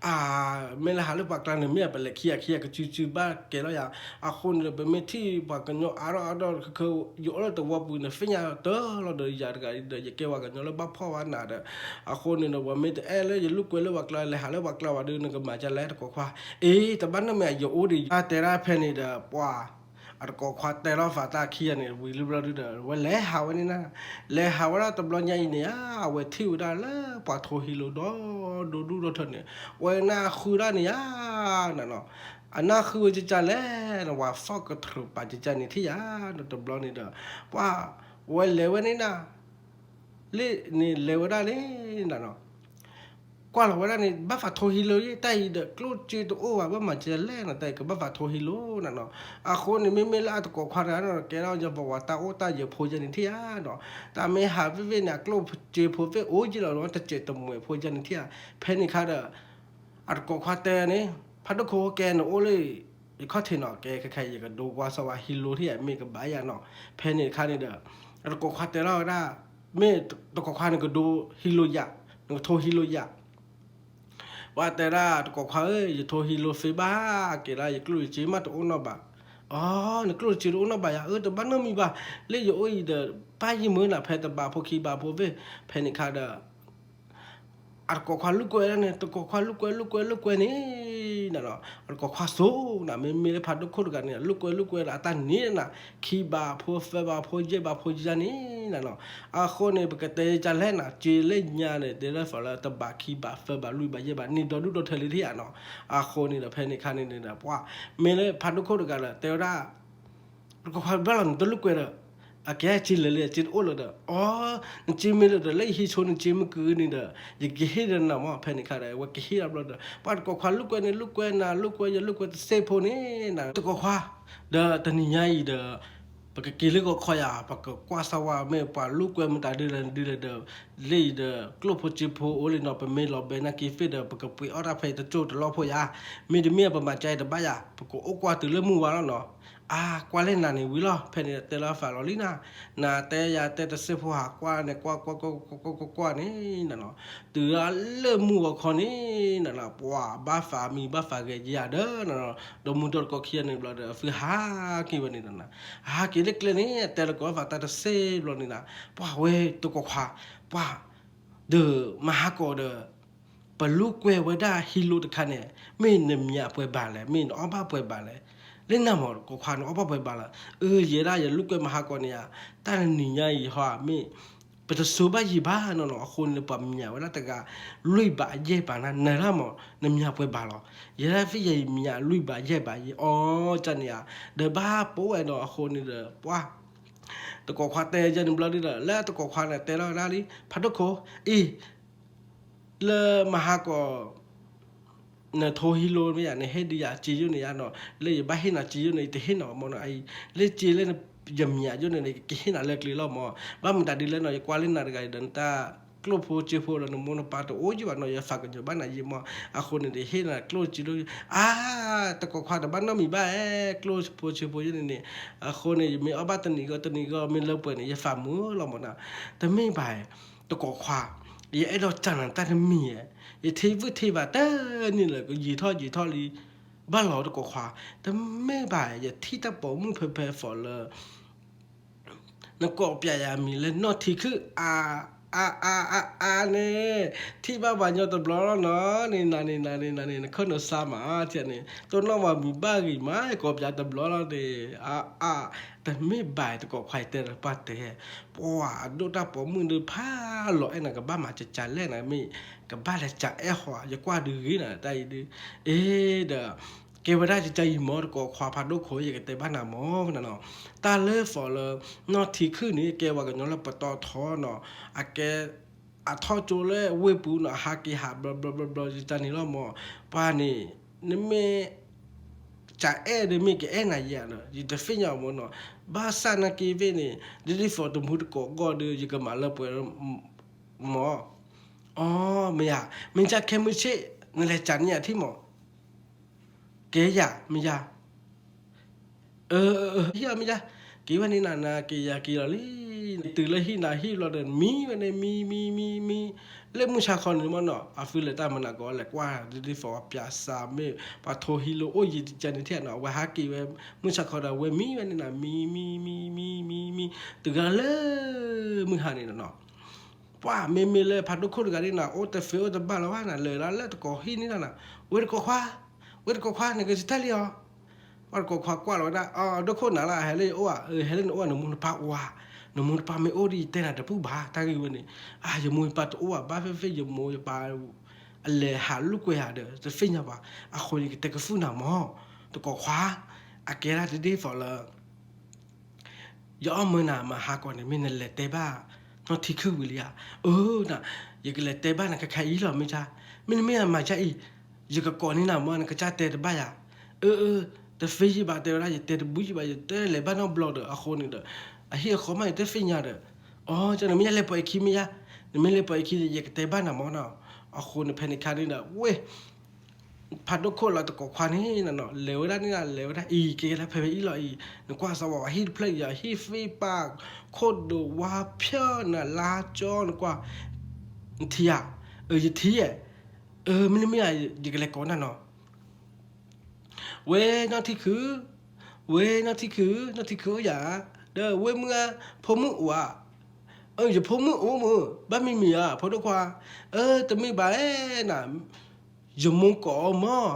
အၢ မ့ၢ်လၢဟးလၢပှၤကျါန့ၣ် မ့ၢ်ပလဲၤခံဂၤခံဂၤကစုကစုဘၣ်ကဲလီၤယၤ, အဃိန့ၣ်ဒီး ပမ့ၢ်ထံၣ်ပှၤကညီအါထီၣ်အါထီၣ်ခဲ ယအိၣ်လၢတဝီပူၤန့ၣ် သ့ၣ်ညါတၢ်လီၤဒီးယၤတဂၤဒီး ယကဲပှၤကညီလၢဘၣ်ဖှီၣ်ဘၣ်နးဒီး, အဃိန့ၣ်ဒီး ပှၤမ့ၢ်တအဲၣ်လၢယလိာ်ကွဲလၢပှၤကျါ လဲၤဟးလၢပှၤကျါဘၣ်ဒီး နကမၤဒ်လဲၣ်တကိးခွါ, အ့ တဘၣ်နီတမံၤ ယအိၣ်ဒီးယတဲဒၣ်ဖဲန့ၣ်ဒီး ပှၤ အတကိးခွါတဲထီၣ်သးတၢ်ခံဂၤန့ၣ် ဝံၤလံဘျီဒုဒီး ဝဲလဲၤဟးဝဲန့ၣ်နၤ, လဲၤဟးဝဲဒၣ်တဘျီညါအံၤန့ၣ်ဧါ အဝဲထံၣ်ဝဲဒၣ်လၢပှၤထိဟံးလိာ်ဒီဒူၣ်ဒီထၢန့ၣ် ဝဲနၢ်ဃုဒၣ်န့ၣ်ဧါ နၤနီၤ, အနၢ်ဃုဝဲကကလဲၣ် နဝၤသီၣ်ကတြူးပာ်ကကန့ၣ်ထံၣ်ယၤ, ဒီးတဘျီန့ၣ်ဒီး ပှၤ ဝဲလဲၤဝဲန့ၣ်နၤ လၢန့ၣ်လဲၤဝဲဒၣ်န့ၣ်နၤနီၤ, ကွၢ်လီၤဝဲဒၣ်န့ၣ် ဘၣ်သးထိဟံးလိာ်ယဲ တၢ်အံၤဒီး ကျိၣ်စ့တအိၣ်ဘၣ် ဘၣ်မၤကလဲၣ်နီၤ တၢ်အံၤကဘၣ်သးထိဟံးလိာ်နၤနီၤ, အဃိန့ၣ် မ့မ့ၢ်လၢအတကိးခွါတဂၤနီၤ ကဲထီၣ်ယပဝၤတၢ်အိၣ်တၢ်ယၢၤဖိယဲန့ၣ်ထံၣ်ဧါနီၤ, တၢ်မ့ၢ်ဟးဝ့ၢ်ဝ့ၢ်န့ၣ် အကျိၣ်စ့ဖိသ့ၣ်အိၣ်ယဲလီၤနီၤ တစဲးတမှဲးဖိယဲန့ၣ်ထံၣ်ဧါ, ဖဲန့ၣ်ခါဒီး အတကိးခွါတဲန့ၣ် ဖးဒိၣ်ခိၣ်ကဲနအိၣ်လၢ ယခီၣ်ထံးနီၤ ကဲခဲခဲအံၤ ယကဒိကွၢ်စီၤဝါဟံးလိာ်ထံၣ်ဧါ မ့ၢ်ကဘၣ်ယၤနီၤ, ဖဲန့ၣ်တခါန့ၣ်ဒီး အတကိးခွါတဲထီၣ်ဝဲဒၣ် မ့ၢ်တကိးခွါနကဒိဟံးလိာ်ယၤ နကထိဟံးလိာ်ယၤ ပှၤတဲဒၣ်တကိးခွါဧၢ ယထိဟံးလိာ်သ့ဘၣ် ကဲဒၣ်ယကျိၣ်ယစ့မးတအိၣ်နီတဘၣ်, အီ နကျိၣ်နစ့တအိၣ်နီတဘၣ်ယၤ အၢ တဘၣ်နီတမံၤဘၣ်, လၢယအိၣ်အံၤဒီး ပၢ်ယံာ်မုၢ်နၤ ဖဲတဘးဖိခံဘးဖိသ့ၣ်, ဖဲန့ၣ်ခါဒီး အတကိးခွါလိာ်ကွဲဒၣ်န့ၣ် တကိးခွါလိာ်ကွဲလိာ်ကွဲလိာ်ကွဲန့ၣ် နၤနီၤ အတကိးခွါစိၤနၤ မ့မ့ၢ်လၢဖးဒိၣ်ခိၣ်တဂၤန့ၣ် လိာ်ကွဲလိာ်ကွဲဒီးအတၢ်န့ၣ်နၤ ခံဘးဖိသၢဘးဖိ ယဲၢ်ဘးဖိယဲၢ်န့ၣ်နၤနီၤ, အဃိန့ၣ် ပကတဲကလဲၣ်နၤ စ့လၢညါန့ၣ် တဲလၢသီလၢတဘးခံဘးသၢဘးလွံၢ်ဘးယဲၢ်ဘးန့ၣ် ဒီဒူၣ်ဒီထၢလံထံၣ်ဧါနီၤ, အဃိန့ၣ်ဒီး ဖဲန့ၣ်ခါန့ၣ်န့ၣ်ဒီး ပှၤ မ့ၢ်လၢဖးဒိၣ်ခိၣ်တဂၤဒီး တဲဝဲဒၣ် တကိးခွါဘၣ်လီၤ နတလိာ်ကွဲဒီး အကဲစ့လၢာ်လံ အစ့တအိၣ်လၢၤဒီး အီ နစ့မ့ၢ်လၢာ်ဒီး လၢယဟံးဆိနစ့မ့ၢ်ကုန့ၣ်ဒီး ယကဟ့ၣ်ဒီးနၤမး ဖဲန့ၣ်ခါဒီး ဝဲကဟ့ၣ်ဒီးဘျီဒီး ပှၤတကိးခွါလိာ်ကွဲန့ၣ် လိာ်ကွဲနၤ လိာ်ကွဲယလိာ်ကွဲတစဲးဖိန့ၣ်နၤ တကိးခွါ ဒီးတနံၤညါအံၤဒီး ပကက့ၤလၢဂီၤခီယၤ ပကကွၢ်စၢ်ဝဲမ့ၢ်ပှၤလိာ်ကွဲမတၤဒ်လဲၣ်ဒ်လဲၣ်ဒီး လၢအံၤဒီး ကျိၣ်ဖိစ့ဖိအိၣ်လံနီၤ ပမ့ၢ်လီၤဘဲနာ်က့ၤသ့ၣ်ဒီး ပကပှ့ၤအီၣ်တၢ်ဖဲအံၤတကၠိၢ်တလီၢ်ဖိယၤ, မ့တမ့ၢ်ပမၤကါအံၤတဘၣ်ယၤ ပကအိၣ်ကွၢ်တုၤလၢမုၢ်ဝါလီၤနီၤ. အါ ကွၢ်လၢနၤန့ၣ်ဝံၤလီၤ ဖဲန့ၣ်တဲလီၤဖးလီၤလံနၤ, နတဲယၤတဲတစ့ဖိဟးကွၢ်န့ၣ် ကွၢ်ကွၢ်ကွၢ်ကွၢ်ကွၢ်ကွၢ်ကွၢ်န့ၣ်နီၤ, တုၤလၢမုၢ်ဂီၤခီန့ၣ်နီၤ ပှၤဘၣ်သးမံၤဘၣ်သးဂဲၤယၤဒီး ဒီမုၢ်ဒီတကိးခံဂၤန့ၣ်ဘျီဒီး အသုဟးက့ၤဝဲန့ၣ်နီၤ, ဟးက့ၤလၢကျဲန့ၣ် အတဲလီၤကီးဖးတၢ်တစ့ဘျီန့ၣ်နီၤ, ပှၤဝဲတကိးခွါ, ပှၤ ဒီးမၤဟးကီးဒီး ပလိာ်ကွဲဝဲဒၣ်ဟံၣ်လိာ်တခါန့ၣ် မ့ၢ်နမၠးပှဲၤဘၣ်လဲၣ် မ့ၢ်နအီၣ်ဘၣ်ပှဲၤဘၣ်လဲၣ်, လၢနၤမ့ၢ်တကိးခွါနအီၣ်ဘၣ်ပှဲၤဘၣ်လီၤ, အၢ ယဲဒၣ်ယလိာ်ကွဲမၤဟးကီးန့ၣ်ဧါ, တၢ်နံၤညါအံၤဟီ မ့ၢ် ပတစိဘၣ်ယံာ်ဘၣ်နီၤနီၤ အဃိန့ၣ် ပှၤမၠးဝဲဒၣ်တဂၤ လွံၢ်ဘးယဲၢ်ဘးနၤ နၤလၢမ့ၢ် နမၠးပှဲၤဘၣ်လီၤ, ယဲဒၣ်ဖဲယံာ်မၠးလွံၢ်ဘးယဲၢ်ဘးယံာ် အီကန့ၣ်ဧါ, ဒီးဘၣ်ပဝဲနီၤ အဃိန့ၣ်ဒီး ပှၤ တကိးခွါတဲယဲန့ၣ်ဘျီဒ်ဒီး လၢတကိးခွါန့ၣ်တဲလီၤဝဲဒၣ်လံ ဖးဒိၣ်ခိၣ် အံၤ လၢမၤဟးကီး နထိဟံးလိမ့ၢ်ယၤ နဟ့ၣ်ဒုးယၤစ့ယိၣ်န့ၣ်ယါနီၤ, လၢယဘၣ်ဟ့ၣ်နၤစ့ယိၣ်န့ၣ် ယတဟ့ၣ်နီၤမ့ၢ်နီၤ, အံၤ လၢစ့လၢယမၠးယိၣ်န့ၣ်န့ၣ် ကဟ့ၣ်နၤလၢကျဲလီၤမ့ၢ်, ဘၣ်မတၤဒ်လဲၣ်နီၤ ယကွၢ်လၢနၤတဂၤအံၤဒီး နတၢ်ကျိၣ်ဖိစ့ဖိဒီးနမိၢ်နပၢ်တအိၣ်ယံာ်ဘၣ်နီၤ ယသးကညီၤဘၣ်နၤယံာ်မ့ၢ်, အဃိန့ၣ် ယဟ့ၣ်နၤကျိၣ်စ့လိာ်, အါ တကိးခွါတဘၣ်နီတမံၤဘၣ်အဲ ကျိၣ်ဖိစ့ဖိယိၣ်န့ၣ်န့ၣ်, အဃိန့ၣ် ယမ့ၢ်အီၣ်ဘၣ်တနံၤဂီၢ်တနံၤဂီၢ် မ့ၢ်လၢပှဲၤန့ၣ် ယသးမုာ်လီၤမ့ၢ်နီၤ, တမ့ၢ်ဘၣ် တကိးခွါ, ယအဲၣ်ဒိးစံးနၤတၢ်တမံၤဧါ, ယထံၣ်ဘၣ်ထံၣ်ဘၣ်တနံၤလၢ ယံာ်ထီၣ်ယံာ်ထီၣ်လံ, ဘၣ်လီၤတကိးခွါ, တမ့ၢ်ဘၣ် ယထံၣ်တၢ်ပိာ်မုၣ်ဖဲဖဲ for လၢ နကိးပျးယၤမံၤလၢနီၢ်ထံခုၣ် အါ အါ အါ အါ အါန့ၣ်, ထံၣ်ဘၣ်ပှၤညီတဘျီလီၤနီၤ, န့ၣ်နၤန့ၣ်နၤန့ၣ်နၤန့ၣ် နခိၣ်နစါမး ထံၣ်န့ၣ် တိၢ်နီၣ်ပှၤမံၤဘၣ်ဂ့ၤမး ကိးပျးတဘျီလီၤန့ၣ်, အါ အါ တမ့ၢ်ဘၣ်တကိးခွါ ယတဲလၢပှၢ်တဲ, ပှၤအဒိၣ်တၢ်ပိာ်မုၣ်ဒုးဖးလီၤအဲၣ်နၤ ကဘၣ်မၤကကလဲၣ်နၤ မ့ၢ် ကဘၣ်လဲၤကအဲၣ်ဃီ ယကွၢ်ဒုးဂ့ၤနၤတၢ်အံၤဒုး, အ့ဒီး ကဲဝဲဒၣ်ယကအံၤမ့ၢ် တကိးခွါဖးဒိၣ်ခိၣ် ယကတဲဘၣ်နၤမ့ၢ်နီၤ, တၢ်လၢ for လၢ နီၢ်ထံခုၣ်န့ၣ် ကဲပှၤကညီလၢပတီၢ်ထီနီၤ, အကဲ အထီၣ်ကၠိလၢဝ့ၢ်ပူၤနီၤ အဟးက့ၤဟးဘျီဘျီဘျီဘျီ ယတၢ်န့ၣ်လီၤမ့ၢ်, ပှၤန့ၣ် နမ့ၢ် ကအဲၣ်ဒီးမ့ၢ်ကအဲၣ်နၤယဲဒီး ယတသ့ၣ်ညါမ့ၢ်နီၤ, ဘၣ်ဆၣ်နာ်က့ၤသ့ၣ်န့ၣ် ဒ်ဒ် for တမူတကိးဂီၢ်ဒီး ယကမၤလၢပှဲၤမ့ၢ်, အီ မ့ၢ်ယၤ, မ့ၢ်ကခဲမုၢ်ဆ့ၣ် နလဲၤကန့ၢ်ယၤထံၣ်မ့ၢ် ကဲယၤ မ့ၢ်ယၤ, အၢ ဟံၣ်အီၤမ့ၢ်ယၤ, က့ၤဝဲန့ၣ်နၤ နက့ၤယၤက့ၤလီၤလံ, တုၤလၢဟံၣ်နၤဟံၣ်ဘျီဒီး မံဝဲန့ၣ် မံ မံ မံ မံ, လၢမုၢ်ဆါခီန့ၣ်မ့ၢ်နီၤ အသုလဲၤတၢ်မနၤကီး လဲၤကွၢ်ဒ်ဒ် for ပျးစးမ့ၢ် ပှၤထိဟံးလိာ်အိၣ်ယံၤတကဲန့ၣ်ထံၣ်နီၤ အဝဲဟးက့ၤဝဲ မုၢ်ဆါခီဒီး အဝဲမံဝဲန့ၣ်နၤ မံ မံ မံ မံ မံ မံ, တုၤလၢ မုၢ်ဟါန့ၣ်နီၤ ပှၤမ့မ့ၢ်လၢဖးဒိၣ်ခိၣ်တဂၤန့ၣ်နၤ အိၣ်တသ့အိၣ်တဘၣ်လၢၤဘၣ်နၤ လဲၤလၢလၢတကိးဟံၣ်န့ၣ်လီၤနၤ, ဝဲတကိးခွါ, ဝဲတကိးခွါ နကစံးတၢ်လံအီၤ, ပှၤတကိးခွါကွၢ်လီၤဝဲဒၣ် အဒိၣ်ခိၣ်နၤလၢ ဟဲလၢယအိၣ်ဧါ, ဟဲလၢနအိၣ်ဧါ နမိၢ်နပၢ်အိၣ်ဧါ, နမိၢ်နပၢ်မ့ၢ်အိၣ်ဒီး ယတဲနၤတဘူၣ်ဘၣ် တၢ်ဂ့ၢ်ဝဲန့ၣ်, အါ ယမိၢ်ယပၢ်တအိၣ်ဘၣ် ဘၣ်ဖဲဖဲယမိၢ်ယပၢ် အလဲၤဟးလိာ်ကွဲဧါဒီး တသ့ၣ်ညါဘၣ်, အဃိန့ၣ် ယကတဲကသူၣ်နၤမ့ၢ်, တကိးခွါ, အကဲဒၣ်ဒ်ဒ် for လၢ ယအီၣ်မၢနၤမၤဟးကီးန့ၣ် မ့ၢ်နလဲၤတဲဘၣ် နီၢ်ထံခုၣ်ဝံၤလံဧါ, အၢ နၤ, ယကလဲၤတဲဘၣ်နၤခဲခါအံၤလီၤ မ့ၢ်ကါ, မ့တမ့ၢ်အမၤကါအံၤ, ယကကိးန့ၢ်နၤမ့ၢ် နကစၢ်တဲတဘၣ်ယၤ, အၢ အၢ တသ့ယံာ်ဘၣ် တဲဝဲဒၣ် ယတဲတဘူၣ်ယံာ်ဘၣ် ယတဲလဲၤဘၣ်နီတဘျီဒီး အဃိန့ၣ်ဒီး အဟံၣ်အဃီမး ယတသ့ၣ်ညါဒီး, အီ ကနမ့ၢ်ယလဲၤပိာ်အခံမ့ၢ်ယါ, နမ့ၢ်လဲၤပိာ်အခံ ယကတဲဘၣ်နၤမ့ၢ်နီၤ, အဃိန့ၣ် ဖဲန့ၣ်ခါန့ၣ်ဒီး ဝဲ ဖးဒိၣ်ခိၣ်လီၤတကိးခွါန့ၣ်နီၤ လဲၤဝဲဒၣ်န့ၣ် လဲၤဝဲဒၣ်အံၤ ကဲလၢဖဲဖဲအံၤလီၤအံၤ နကွၢ်စၢ်ဝဲ ဟံၣ်တဖျၢၣ်အံၤ ဟံၣ်သ့ၣ်ပာ် ခိၣ်ဒိးဝါဖျၢၣ်နၤ လါကၠီ နကွၢ် နထံၣ်ဧါ, အၢ ယထံၣ်ဧါ, အၢ မ့တမ့ၢ် ယကလဲၤကိးနၤနီၤ, ဝဲနီၢ်ထံခုၣ်, ဝဲနီၢ်ထံခုၣ်, နီၢ်ထံခုၣ်အိၣ်ယၤ, ဒီးဝဲမုၢ်ဧါ, ဖိမုၣ်အိၣ်ဧါ, အၢ ယဖိမုၣ်အိၣ်မုၢ် ဘၣ်မံမံၤဧါ ဖးဒိၣ်ခွါ, အၢ တမ့ၢ်ဘၣ်အဲၣ်နၤ ယမိၢ်ကိးအီၤမး,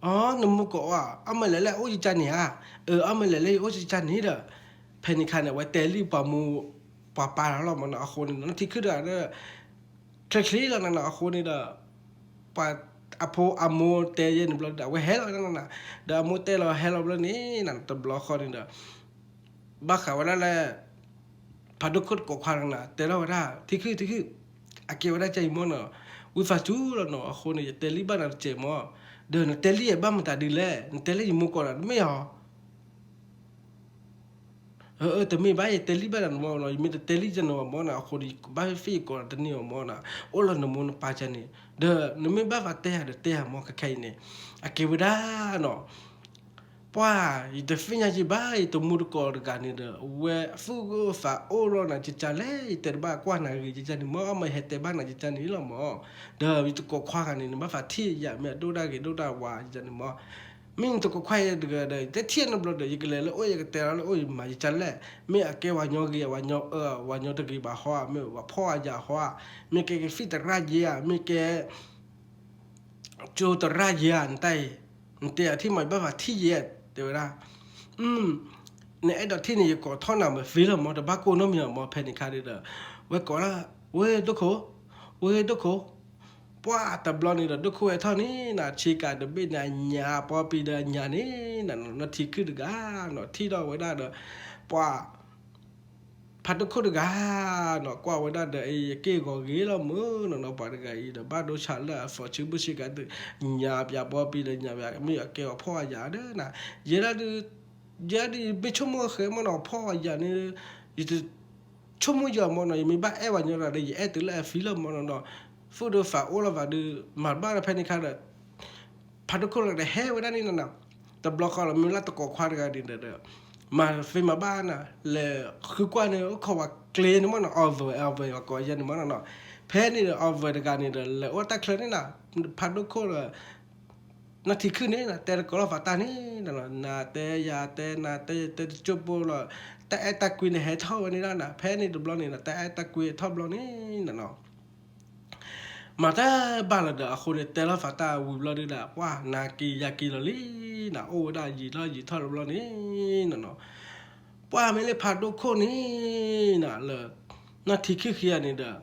အီ နမိၢ်ကိးအီၤဧါ, အီၣ်မ့ၢ်လဲၤလၢအအိၣ်ယကါန့ၣ်ဧါ, အၢ အီၣ်မ့ၢ်လဲၤလၢယအိၣ်ယကါန့ၣ်ဒီး, ဖဲန့ၣ်ခါန့ၣ် အဝဲတဲလံပှၤမိၢ်ပှၤပၢ်လီၤမးနီၤ အဃိန့ၣ် နီၢ်ထံခုၣ်တဂၤဒီး ချ့ချ့လီၤနၤနီၤ အဃိန့ၣ်ဒီး ပှၤအဖိအမိၢ်တဲယဲၢ်န့ၣ်ဘျီဒီး အဝဲဟဲလီၤနၤ, ဒီးအမိၢ်တဲလီၤဟဲလီၤဘျီန့ၣ် တဘျီဃီန့ၣ်ဒီး ဘၣ်ဃးဝဲဒၣ်လၢ ဖးဒိၣ်ခိၣ်တကိးခွါနၤ တဲလီၤဝဲဒၣ် ထံခုၣ်ထံခုၣ်, အကဲဝဲဒၣ်ကအံၤမးနီၤ, ဝံသးစူၤလီၤနီၤ အဃိန့ၣ် ယတဲလံဘၣ်နၤတစဲးမး, ဒီးနတဲလံဘၣ်မတၤဒ်လဲၣ် နတဲလၢယမိၢ်ကိးနၤတမ့ၢ်ဧါ တမ့ၢ်ဘၣ် ယတဲလံဘၣ်နၤမၢ်နီၤ, ယမ့ၢ်တတဲလံယန့ၣ်ဘၣ်မၢ်နီၤ, အဃိန့ၣ် ဘၣ်ဖ့ၣ်ယကိးတန့ၢ်ဘၣ်မၢ်နီၤ, အိၣ်လၢနမိၢ်နပၢ်ကန့ၣ်, ဒီးနမ့ၢ်ဘၣ်သးတဲယၤဒီးတဲယၤမၢ် ခဲခဲအံၤန့ၣ်, အကဲဝဲဒၣ်နီၤ ပှၤ ယတသ့ၣ်ညါက့ဘၣ်, ယတမူတကိးတဂၤန့ၣ်ဒီး အဝဲသူၣ်ဂၢၢ်သးအိၣ်လီၤနၤ ကကလဲၣ်, ယတဲတဘၣ်ကွၢ်နၤဂ့ၤ ကကန့ၣ်မၢ်, အမ့ၢ်ဟဲတဲဘၣ်နၤ ကကန့ၣ်လီၤမၢ်, ဒီးယတကိးခွါဂၤန့ၣ် နဘၣ်သးထံၣ်ယၤ မ့ၢ်အဒိၣ်ဒၣ်ဂ့ၤဒိၣ်ဒၣ်ဝါ ကကန့ၣ်မၢ်, မ့ၢ်နတကိးခွါယၤတဂၤဒီး ယတထံၣ်နဘျီဒီး ယကလဲၤလၢအိၣ် ယကတဲလီၤလၢအိၣ် ယမၤယကလဲၣ်, မ့ၢ်အကဲဝၤညီဂ့ၤ ဝၤညီအၢ ဝၤညီတဂ့ၤဘၣ်ဟီဧါ, မ့ၢ်ဝၤဖှီၣ်အယၤဟီဧါ, မ့ၢ်ကဲကသံၣ်သရၣ်ယဲဧါ, မ့ၢ်ကဲ ကၠိသရၣ်ယဲဧါ နတၢ်အံၤ, နတဲယၤထံၣ်မး ယဘၣ်သးထံၣ်ယဲ, တဲဝဲဒၣ်, နအဲၣ်ဒိးထံၣ်န့ၣ် ယကိးထီၣ်နၤမ့ၢ်သ့လီၤမၢ်, တဘၣ်ကိးနီတမံၤမၢ်, ဖဲန့ၣ်ခါဒီး ဝဲကိးဒၣ်, ဝဲဒိၣ်ခိၣ်, ဝဲဒိၣ်ခိၣ်, ပှၤတဘျီန့ၣ်ဒီး ဒိၣ်ခိၣ်ဝဲထီၣ်န့ၣ်နၤ ဆ့ကၤတဘ့ၣ်န့ၣ် အညၣ်ပီပံၤဒီးအညၣ်န့ၣ်နၤနီၤ, နီၢ်ထံခုၣ်တဂၤနီၤ ထံၣ်ဒီးဝဲဒၣ်ဒီး ပှၤ ဖးဒိၣ်ခိၣ်တဂၤနီၤ ကွၢ်ဝဲဒၣ်ဒီး အ့ ယက့ၢ်ဂီၤဂ့ၤလီၤမၢ်နီၤနီၤ, ပှၤတဂၤအံၤဒီး ဘၣ်ဒိဆါလၢအသီၣ်ဆံဘုၣ်ဆ့ကၤတ ညၣ်ပၠးပီပံၤဒီးညၣ်ပၠး မ့ၢ်အကဲအီၤဖှီၣ်အယၤဒီးနၤ, ယဲဒၣ်ဒုး ယဲဒၣ်ဒုး ယမ့ၢ်ဆိကမိၣ်ဃဲမၢ်နီၤ ဖှီၣ်အယၤန့ၣ် ယတဆိကမိၣ်ယီၤမၢ်နီၤ, ယမ့ၢ်ဘၣ်အဲၣ်ဝဲညီတဂၤဒီး ယအဲၣ်တုၤလၢအသံလီၤမၢ်နီၤနီၤ, သူၣ်ဒီးသးအိၣ်လီၤသးဒုး မၤတဘၣ်ဒီးဖဲန့ၣ်ခါဒီး ဖးဒိၣ်ခိၣ်တဂၤဒီးဟဲဝဲဒၣ်န့ၣ်နၤနီၤ, တဘျီဃီလီၤ မ့ၢ်လၢတကိးခွါတဂၤန့ၣ်ဒီး မၤသ့မၤဘၣ်နၤ လဲၤဃုကွၢ်န့ၣ် အိၣ်ခိးဝဲကျ့န့ၣ်မၢ်နီၤ, အီၣ်ဝဲ အီၣ်ဝဲ ပှၤကိးယဲန့ၣ်မၢ်နီၤနီၤ, ဖဲန့ၣ်ဒီး အီၣ်ဝဲတဂၤန့ၣ်ဒီး လဲၤအိၣ်တၢ်ချၢန့ၣ်နၤ, ဖးဒိၣ်ခိၣ်ဒီး နီၢ်ထံခုၣ်န့ၣ်နၤ တဲတကိးလီၤသးတၢ်န့ၣ်နၤနီၤ, နၤတဲယၤတဲ နၤတဲယၤတဲတစိၢ်ဖိလီၤ, တၢ်အဲၣ်တၢ်ကွံန့ၣ်ဟဲထီၣ်ဝဲန့ၣ်ဒၣ်နၤ, ဖဲန့ၣ်တဘျီန့ၣ်ဒီး တၢ်အဲၣ်တၢ်ကွံထီၣ်ဘျီန့ၣ်နၤနီၤ မၤတၢ်ဘၣ်လီၤဒီး အဃိန့ၣ် တဲလီၤသးတၢ်ဝံၤဘျီဒုးဒီး ပှၤနၤက့ၤယၤက့ၤလီၤလံနၤ, အိၣ်ဝဲဒၣ်ယံာ်ထီၣ်ယံာ်ထီၣ်တဘျီန့ၣ်နၤနီၤ, ပှၤမ့ၢ်လၢဖးဒိၣ်ခိၣ်န့ၣ်နၤ လၢ နီၢ်ထံခုၣ်ခံဂၤန့ၣ်ဒီး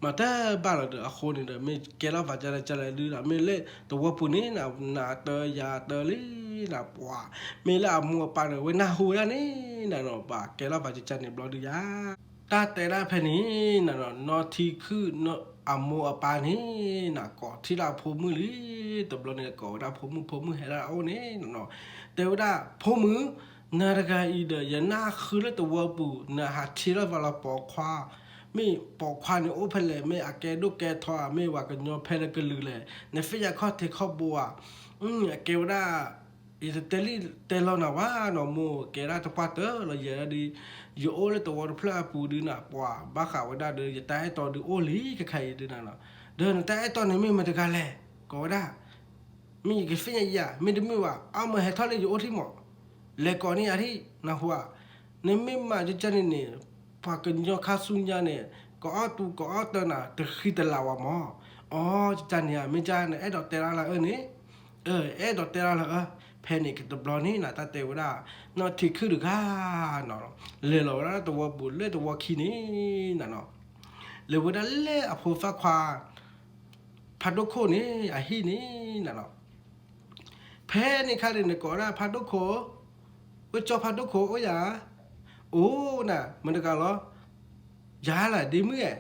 မၤတၢ်ဘၣ်လီၤဒီး အဃိန့ၣ်ဒီး မ့ၢ်ကဲလီၤသးကလဲၣ်ကလဲၣ်ဒုးဒီး မ့ၢ်လၢသဝီပူၤန့ၣ်နၤ နၤတၢယၤတၢလံနၤ ပှၤ မ့ၢ်လၢအမိၢ်အပၢ်န့ၣ် ဝဲနၢ်ဟူဝဲဒၣ်န့ၣ်နၤနီၤ ပှၤကဲလီၤသးကလဲၣ်န့ၣ်ဘျီဒုးယၤ တၢ်တဲဒၣ်ဖဲန့ၣ်နၤနီၤ နီၢ်ထံခုၣ်အမိၢ်အပၢ်န့ၣ်နၤ ကိးထံၣ်ဒၣ်ဖိမုၣ်လံ, တဘျီန့ၣ်ကိးဝဲဒၣ်ဖိမုၣ် ဖိမုၣ်ဟဲဒၣ်အအိၣ်န့ၣ်နၤနီၤ တဲဝဲဒၣ် ဖိမုၣ် နၤတဂၤအံၤဒီး ယနၢ်ဃုလၢသဝီပူၤ နဟးထံၣ်လီၤသးလီၤပိာ်ခွါ, မ့ၢ်ပိာ်ခွါန့ၣ်အိၣ်ဖဲလဲၣ်, မ့ၢ်အကဲဒိၣ်ကဲထီဧါ, မ့ၢ်ပှၤကညီဖဲလဲၣ်ကလုာ်လဲၣ်, နသ့ၣ်ညါခီၣ်ထံးခီၣ်ဘိဧါ, အကဲဝဲဒၣ် ယတတဲလံတဲလီၤနၤဝဲနီၤ မိၢ်ကဲဒၣ်တပှၢ်တၢၢ်လီၤ ယဲဒၣ်ဒုး ယအိၣ်လၢသဝီတဖျၢၣ်အပူၤဒုးနၤ ပှၤဘၣ်ဃးဝဲဒၣ်ဒီး ယတၢ်အဲၣ်တီဒုးအိၣ်လံခဲခါအံၤဒုးနၤနီၤ, ဒီးနတၢ်အဲၣ်တီန့ၣ်မ့ၢ်မတၤတဂၤလဲၣ် ကိးဝဲဒၣ် မ့ၢ်ယကသ့ၣ်ညါယၤ မ့တမ့ၢ်ဘၣ် အါမးဟဲထီၣ်လၢယအိၣ်ထံၣ်မး, လဲၤကိးန့ၢ်ယၤထံၣ် နၢ်ဟူဧါ, နမ့ၢ်မၤကကန့ၣ်န့ၣ် ပှၤကညီခါဆူညါန့ၣ် ကအီၣ်တူၤကအီၣ်တၢနၤ တဃံတလၤဝဲမး, အီ ကကန့ၣ်ဧါ မ့ၢ်ကနအဲၣ်ဒိးတဲဒၣ်လၢအၢန့ၣ်, အဲၣ်ဒိးတဲဒၣ်လၢအၢ, ဖဲန့ၣ်ကတဘျီန့ၣ်နၤ တၢ်တဲဝဲဒၣ် နီၢ်ထံခုၣ်တဂၤနီၤ လဲၤလီၤဝဲဒၣ်သဝီပူၤလၢသဝီခံန့ၣ်နၤနီၤ လဲၤဝဲဒၣ်လၢအဖိသၣ်ခွါ ဖးဒိၣ်ခိၣ်န့ၣ် အဟံၣ်န့ၣ်နၤနီၤ ဖဲန့ၣ်ခါန့ၣ် နကိးဒၣ်ဖးဒိၣ်ခိၣ်, ဝဲကၠီဖးဒိၣ်ခိၣ်အိၣ်ယၤ, အိၣ်နၤ မတၤတဂၤလီၤ, ယၤလၢဒ့မုၣ်ဧၢ,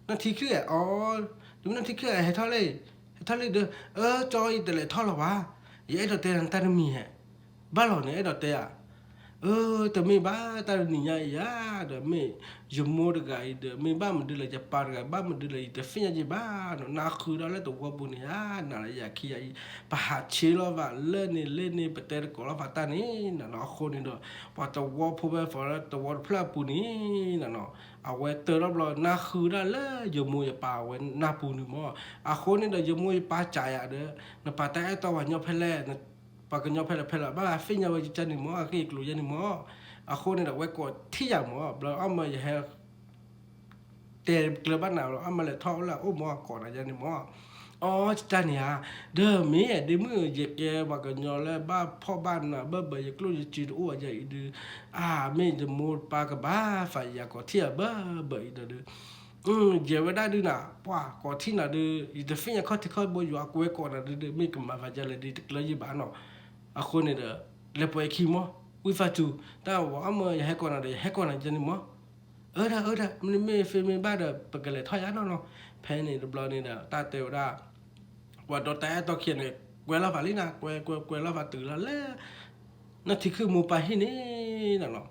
နီၢ်ထံခုၣ်ဧၢ, အီ, ဒ့မုၣ်နီၢ်ထံခုၣ်ဧၢ ဟဲထီၣ်လံ, ဟဲထီၣ်လံဒီး အၢ ကၠီအံၤတလဲၤထီၣ်လီၤဘၣ်, ယအဲၣ်ဒိးတဲနၤတၢ်တမံၤဧါ, ဘၣ်လီၤန့ၣ်အဲၣ်ဒိးတဲဧါ အၢ တမ့ၢ်ဘၣ် တၢ်တနံၤညါအံၤဧါ, ဒီးမ့ၢ်ယမိၢ်တဂၤအံၤဒီး မ့ၢ်ဘၣ်မနုၤလဲၣ် ယပၢ်တဂၤ ဘၣ်မနုၤလဲၣ် ယတသ့ၣ်ညါယဘၣ်နီၤ, နၢ်ဃုဒၣ်လၢသဝီပူၤန့ၣ်ဧါ, နၤလၢယၤခံယၤအံၤ ပဟးဆ့လီၤဘၣ် လၢန့ၣ်လၢန့ၣ် ပတဲတကိးလီၤဖးတၢ်န့ၣ်နၤနီၤ, အဃိန့ၣ်ဒီး ပှၤသဝီဖိဝဲ သဝီတဖျၢၣ်အပူၤန့ၣ်နၤနီၤ, အဝဲတၢထီၣ်ဘျီ နၢ်ဃုဒၣ်လၢယမိၢ်ယပၢ်အဝဲနၢ်ပူၤန့ၣ်မး, အဃိန့ၣ်ဒီး ယမိၢ်ယပၢ်စံးယၤဒီး နပာ်တၢ်အဲၣ်တီပှၤကညီဖဲလဲၣ် ပှၤကညီဖဲလဲၣ်ဖဲလဲၣ် ဘၣ်သ့ၣ်ညါဝဲယကန့ၣ်မး အဂ့ၢ်အကျိၤယဲန့ၣ်မး, အဃိန့ၣ်ဒီး ဝဲကိးထံၣ်ယၤမး ဘျီအီၣ်မးယဟဲ တဲကျၢၤဘၣ်နၤလီၤ အီၣ်မးလဲၤထီၣ်အိၣ်လၢအအိၣ်မး ကိးနၤယဲန့ၣ်မး, အီ တၢ်န့ၣ်ဧါ, ဒီးမ့ၢ်ဒ့မုၣ် ယကဲပှၤကညီလၢဘၣ်ဖှီၣ်ဘၣ်နး ဘၢၣ်ဘၢၣ် ယကျိၣ်ယစ့တအိၣ်ယဲအံၤဒုး, အါ မ့ၢ်ယမိၢ်ပၢ်ကဘၣ်သးယၤကိးထံၣ်ယၤဘၢၣ်ဘၢၣ်အံၤဒီးဒုး ယဲဝဲဒၣ်ဒုးနၤ ပှၤကိးထံၣ်နၤဒုး ယတသ့ၣ်ညါခီၣ်ထံးခီၣ်ဘိ ယွၤကိးဝဲကိးနၤဒုး မ့ၢ်ကမၤသးဒ်လဲၣ်ဒ်တကျၢၤယဘၣ်နီၤ, အဃိန့ၣ်ဒီး လဲၤပှဲၤခံမး ဝံသးစူၤ တၢ်ဝဲအီၣ်မး ယဟဲကိးနၤဒီး ယဟဲကိးနၤယဲန့ၣ်မး, အၢဒၣ်အၢဒၣ် မ့တမ့ၢ်သ့မ့ၢ်ဘၣ်ဒီး ပကလဲၤထီၣ်ယၤနီၤနီၤ, ဖဲန့ၣ်တဘျီန့ၣ်ဒီး တၢ်တဲဝဲဒၣ် ပှၤဒီးတၢ်အဲၣ်တီခံဂၤန့ၣ် ကွဲလီၤဖးလံနၤ ကွဲကွဲကွဲလီၤဖးတုၤလီၤလၢ နီၢ်ထံခုၣ်မိၢ်ပၢ်ဟံၣ်န့ၣ် နၤနီၤ.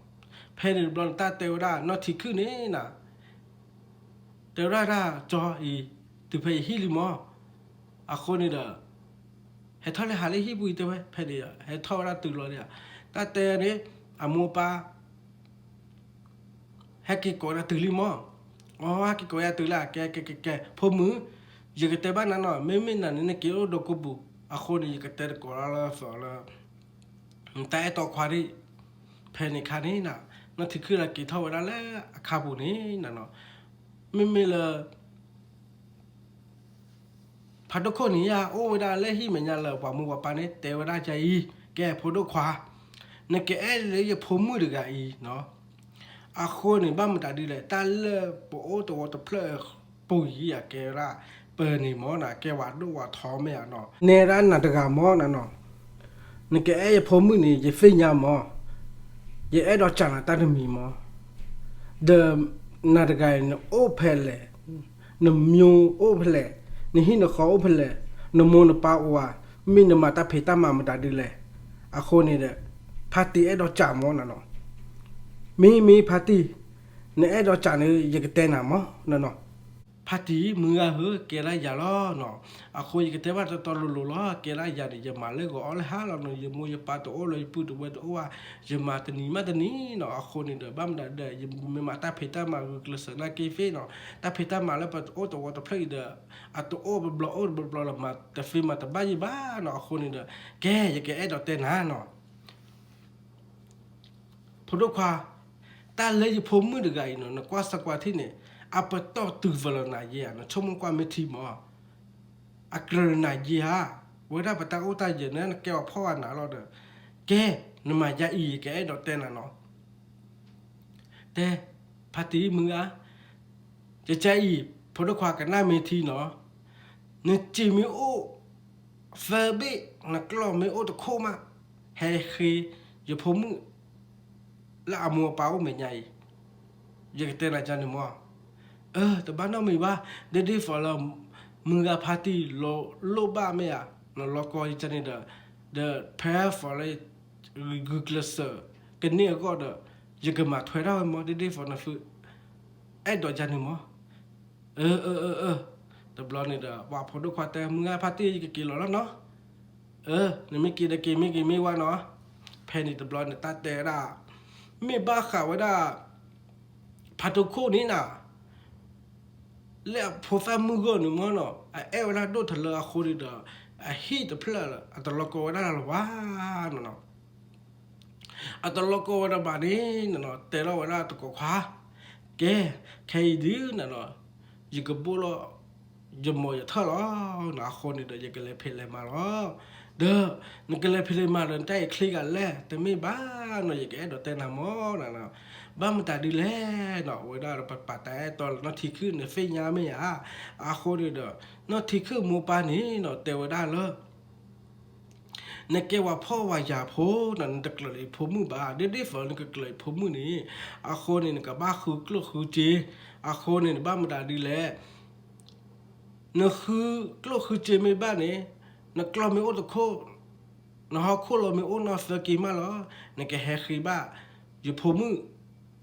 ဖဲန့ၣ်တဘျီန့ၣ် တၢ်တဲဝဲဒၣ်နီၢ်ထံခုၣ်န့ၣ်နၤ တဲဝဲဒၣ်တၢ်ကၠီအံၤ တုၤဖဲယဟံၣ်လံမၢ်. အဃိန့ၣ်ဒီး ဟဲထီၣ်လၢဟးလၢဟံၣ်ပူၤအံၤတဲဝဲ ဖဲန့ၣ် ဟဲထီၣ်ဝဲဒၣ်တုၤလီၤန့ၣ် တၢ်တဲန့ၣ် အမိၢ်အပၢ် ဟဲက့ၤကိးဒၣ်တုၤလံမၢ်. အီ ဟဲက့ၤကိးယၤတုၤလၢ ကဲ ကဲ ကဲ ကဲ ဖိမုၣ်, ယကတဲဘၣ်နၤနီၤ မ့မ့ၢ်နၤန့ၣ် နက့ၤအိၣ်ဒီးကိးပူၤ အဃိန့ၣ် ယကတဲတကိးလၢသီလၢ တၢ်အဲၣ်တီခွါဒံး ဖဲန့ၣ်ခါန့ၣ်နၤ နီၢ်ထံခုၣ်လၢက့ၤထီၣ်ဝဲဒၣ်လၢအခါပူၤန့ၣ်နၤနီၤ မ့မ့ၢ်လၢ ဖးဒိၣ်ခိၣ်န့ၣ်ယၤ အိၣ်ဝဲဒၣ်လၢဟံၣ်မဲာ်ညါလၢပှၤမိၢ်ပှၤပၢ်န့ၣ် တဲဝဲဒၣ်ယၤအံၤ ကဲ ဖိဒိၣ်ခွါ, နကအဲၣ်လၢယဖိမုၣ်တဂၤအံၤနီၤ. အဃိန့ၣ် ဘၣ်မတၤဒ်လဲၣ် တၢ်လၢပအိၣ်တဝီတဖျၢၣ်ပူၤအံၤ အကဲဝဲဒၣ် ပၢၤန့ၣ်မၢ်နၤ ကဲဝဲဒိၣ်ဝဲထီမ့ၢ်ဧါနီၤ နဲဒၣ်နၤတဂၤမၢ်နၤနီၤ. နကအဲၣ်ယဖိမုၣ်န့ၣ် ယသ့ၣ်ညါမၢ်, ယအဲၣ်ဒိးစံးနၤတၢ်တမံၤမၢ်. ဒီးနၤတဂၤအံၤ နအိၣ်ဖဲလဲၣ်, နမံၤအိၣ်ဖဲလဲၣ်, နဟံၣ်နဃီအိၣ်ဖဲလဲၣ်, နမိၢ်နပၢ်အိၣ်ဧါ, မ့ၢ်နမၤတၢ်ဖံးတၢ်မၤမတၤဒ်လဲၣ်. အဃိန့ၣ်ဒီး ဖါတံၢ်အဲၣ်ဒိးစံးမၢ်နၤနီၤ. မ့ၢ်မ့ၢ်ဖါတံၢ်, နအဲၣ်ဒိးစံးန့ၣ် ယကတဲနၤမၢ်နၤနီၤ. ဖါတံၢ်မုၢ်ဂၤဧၢ ကဲဒၣ်ယၤလီၤနီၤ. အဃိယကတဲဘၣ်တီတီလိၤလိၤလီၤ. ကဲဒၣ်ယၤန့ၣ် ယမၤလၢဂီၤအီၣ်လၢဟါလီၤနီၤ. ယမိၢ်ယပၢ်တအိၣ်လၢ ယပုၢ်တဝဲၢ်တအိၣ်ဘၣ်. ယမၤတနံၤမးတနံၤနီၤ. အဃိန့ၣ်ဒီး ဘၣ်မတၤဒီး ယမ့ၢ်မၤတၢ်ဖံးတၢ်မၤဂုာ်ကျဲးစၢးနာ်က့သ့ၣ်နီၤ. တၢ်ဖံးတၢ်မၤလၢပအိၣ်တဝီတဖျၢၣ်အံၤဒီး အတအိၣ်ဘျီအိၣ်တဘျီဘျီလၢ မၤတသ့မၤတဘၣ်ယံၤဘၣ်နီၤ. အဃိန့ၣ်ဒီး ကဲ ယကအဲၣ်ဒိးတဲနၤနီၤ ဖိဒိၣ်ခွါ, တၢ်လၢယဖိမုၣ်တဂၤအံၤနီၤ နကွၢ်စၢၤကွၢ်ထံၣ်န့ၣ် အပတီၢ်တုၤဖဲလၢနၤယ့ဧါ, နဆိကမိၣ်ကွၢ်မ့ၢ်ထံမၢ်, အကြၢးနၤယ့ဧါ, ဝဲဒၣ်ပတၢ်အိၣ်တၢ်ယၢၤန့ၣ် နကဲပှၤဖှီၣ်အနၤလီၤဒီး, ကဲ, နမၤယါအံၤ ယကအဲၣ်ဒိးတဲနၤနီၤ. တဲ, ဖါတံၢ်မုၢ်ဂၤ, ကကါအံၤ ဖိဒိၣ်ခွါကနၣ်မ့ၢ်ထံနီၤ, နစ့မ့ၢ်အိၣ် သၢဘ့ၣ် နကျီၢ်မ့ၢ်အိၣ်တခိၣ်မး, ဟဲဃ့ယဖိမုၣ် လၢအမိၢ်အပၢ်အိၣ်မဲာ်ညါအံၤ, ယကတဲနၤကန့ၣ်မၢ်. အၢ တဘၣ်နီတမံၤဘၣ်, ဒ်ဒ်သိးလၢ မုၢ်ဂၤဖါတံၢ် လိၣ်ဘၣ်မ့ၢ်ဧါ, နလီၤကီယကန့ၣ်ဒီး, ဒီးဖဲသိးလၢ ဂုာ်ကျဲးစၢး ကန့ၢ်အဂီၢ်ဒီး, ယကမၤထွဲထီၣ်ဝဲမၢ် ဒ်ဒ်သိးနသု အဲၣ်ဒိးကန့ၣ်မၢ်. အၢ အၢ အၢ အၢ, တဘျီန့ၣ်ဒီး ပှၤဖိဒိၣ်ခွါတဲ မုၢ်ဂၤဖါတံၢ် ယကက့ၤလီၤလီၤနီၤ. အၢ နမ့ၢ်က့ၤဒီးက့ၤ မ့ၢ်က့ၤမ့ၢ်ဝဲနီၤ. ဖဲန့ၣ်တဘျီန့ၣ် တၢ်တဲဝဲဒၣ်, မ့ၢ်ဘၣ်ဃးဝဲဒၣ် ဖါဒိၣ်ခိၣ်န့ၣ်နၤ လၢအဖိသၣ်မုၣ်ဂီၢ်န့ၣ်မၢ်နီၤ အအဲၣ်ဝဲဒၣ်ဒိၣ်ထီၣ်လၢအဃိန့ၣ်ဒီး အဟံၣ်တဖျၢၣ်လၢ အတလီၤကီဝဲဒၣ်လၢၤဘၣ်နီၤ. အတလီၤကီဝဲဒၣ်ဘၣ်န့ၣ်နၤနီၤ တဲထီၣ်ဝဲဒၣ်တကိးခွါ, ကဲ, ခဲအံၤဒုးနၤနီၤ ယကဘိၣ်လီၤ ယမိၢ်ယထၢၣ်လီၤ. အဃိန့ၣ်ဒီး ယကလဲၤဖံးလဲၤမၤလီၤ. ဒီး နကလဲၤဖံးလဲၤမၤဒီး နတၢ်အံၤချ့ဂၤလဲၣ် တမ့ၢ်ဘၣ်နီၤ ယကအဲၣ်ဒိးတဲနၤမၢ်နၤနီၤ. ဘၣ်မတၤဒ်လဲၣ်နီၤ အဝဲဒၣ်ပပာ်တၢ်အဲၣ်တီလၢနီၢ်ထံခုၣ်န့ၣ် သ့ၣ်ညါမ့ၢ်ဧါ. အဃိန့ၣ်ဒီး နီၢ်ထံခုၣ်မိၢ်ပၢ်န့ၣ်နီၤ တဲဝဲဒၣ်လၢ နကဲပှၤဖှီၣ်ပှၤယာ်ဖိနီၤ နတကြၢးလၢယဖိမုၣ်ဘၣ် ဒ်ဒ်သိးနကကြၢးယဖိမုၣ်န့ၣ်, အဃိန့ၣ် နကဘၣ်ဃုကျိၣ်ဃုစ့, အဃိန့ၣ် နဘၣ်မတၤဒ်လဲၣ် နဃုကျိၣ်ဃုစ့မ့ၢ်ဘၣ်န့ၣ်, နကျီၢ်မ့ၢ်အိၣ်တခိၣ်, နဟီၣ်ခိၣ်လီၤမ့ၢ်အိၣ်နီၢ်သၢက့ၤမးလီၤ, နကဟဲဃ့ဘၣ်ယဖိမုၣ်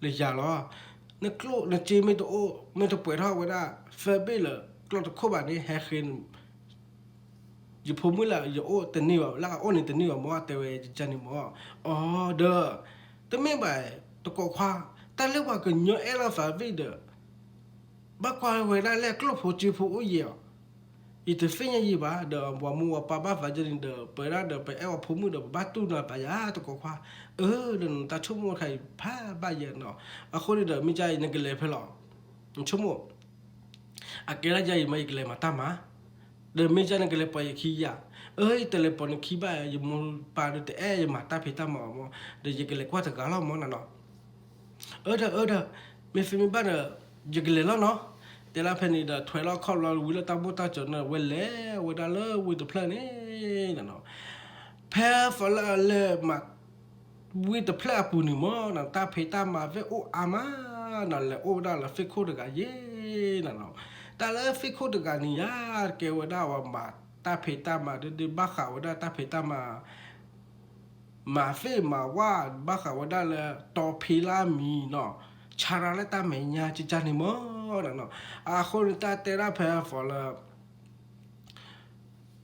လၢယၤလီၤ. နကျိၣ်နစ့မ့ၢ်တအိၣ် မ့ၢ်တပှဲၤထီၣ်ဝဲဒၣ် သၢဘ့ၣ်လၢကျီၢ်တခိၣ်ဘၣ်န့ၣ် ဟဲဃ့ ယဖိမုၣ်လၢယအိၣ်တန့ၢ်ဘၣ် လၢအအိၣ်န့ၣ်တန့ၢ်ဘၣ်မၢ် တဲဝဲန့ၣ်မၢ်. အီၤဒီး တမ့ၢ်ဘၣ် တကိးခွါ, တၢ်လၢပှၤကညီအဲၣ်လိာ်သးဘ့ၣ်ဒီး ဘၣ်ကွၢ်ဝဲဒၣ်လၢကျိၣ်ဖိစ့ဖိအိၣ်ယဲၢ်အီၤ, ယတသ့ၣ်ညါယံၤဘၣ် ဒီးပှၤမိၢ်ပှၤပၢ်ဘၣ်သးဒ်န့ၣ်ဒီး ပဝဲဒၣ်ဒီးပအဲၣ်ပှၤဖိမုၣ်ဒီး ပဘၣ်တူၢ်နၤပာ်ယၤတကိးခွါ, အၢ ဒီးနတၢ်ဆိကမိၣ်တခါအံၤဖးဘၣ်ယဲၢ်နီၤ. အဃိန့ၣ်ဒီး မ့ၢ်ကါအံၤ နကလဲၤဖဲလဲၣ်, နဆိကမိၣ် အကဲဒၣ်ယၤအံၤမ့ၢ် ယကလဲၤမၤတၢ်မၤ, ဒီးမ့ၢ်ကါနကလဲၤပိာ်ယခံယၤ, အၢ ယတလဲၤပိာ်နခံဘၣ် ယမိၢ်ပၢ်ဒီးတအဲၣ်ယမၤတၢ်ဖံးတၢ်မၤအီၤမၢ်, ဒီးယကလဲၤကွၢ်တဂၤလီၤမၢ်နၤနီၤ. အၢ ဒီး အၢ ဒီး မ့ၢ်သ့မ့ၢ်ဘၣ်ဒီး ယကလဲၤလီၤနီၤ. တဲလၢဖဲန့ၣ်ဒီး ထွဲလီၤခီၣ်လီၤဝံၤလၢတၢ်ဘိၣ်တၢ်စၢၤန့ၣ် ဝဲလဲၤဝဲဒၣ်လၢဝ့ၢ်တဖျၢၣ်န့ၣ်နၤနီၤ. ဖဲသိးလၢအလဲၤမၤ ဝ့ၢ်တဖျၢၣ်အပူၤန့ၣ်မၢ်နီၤ တၢ်ဖံးတၢ်မၤသ့ၣ်အိၣ်အါမးနီၤ လဲၤအိၣ်ဝဲဒၣ်လၢသ့ၣ်ခိၣ်တဂၤယဲၢ်နၤနီၤ. တၢ်လၢသ့ၣ်ခိၣ်တဂၤန့ၣ်ယၤ ကဲဝဲဒၣ်ပှၤမၤတၢ်ဖံးတၢ်မၤဒ်ဒ်ဘၣ်ဃးဝဲဒၣ်တၢ်ဖံးတၢ်မၤ မၤသ့ၣ်မၤဝၣ်ဘၣ်ဃးဝဲဒၣ်လၢ တီဖံလၢအမံၤနီၤ, ဆါရၤလၢတၢ်မဲာ်ညါကကၢ်န့ၣ်မ့ၢ်နီၤနီၤ. အဃိန့ၣ် တၢ်တဲဒၣ်ဖဲ for လၢ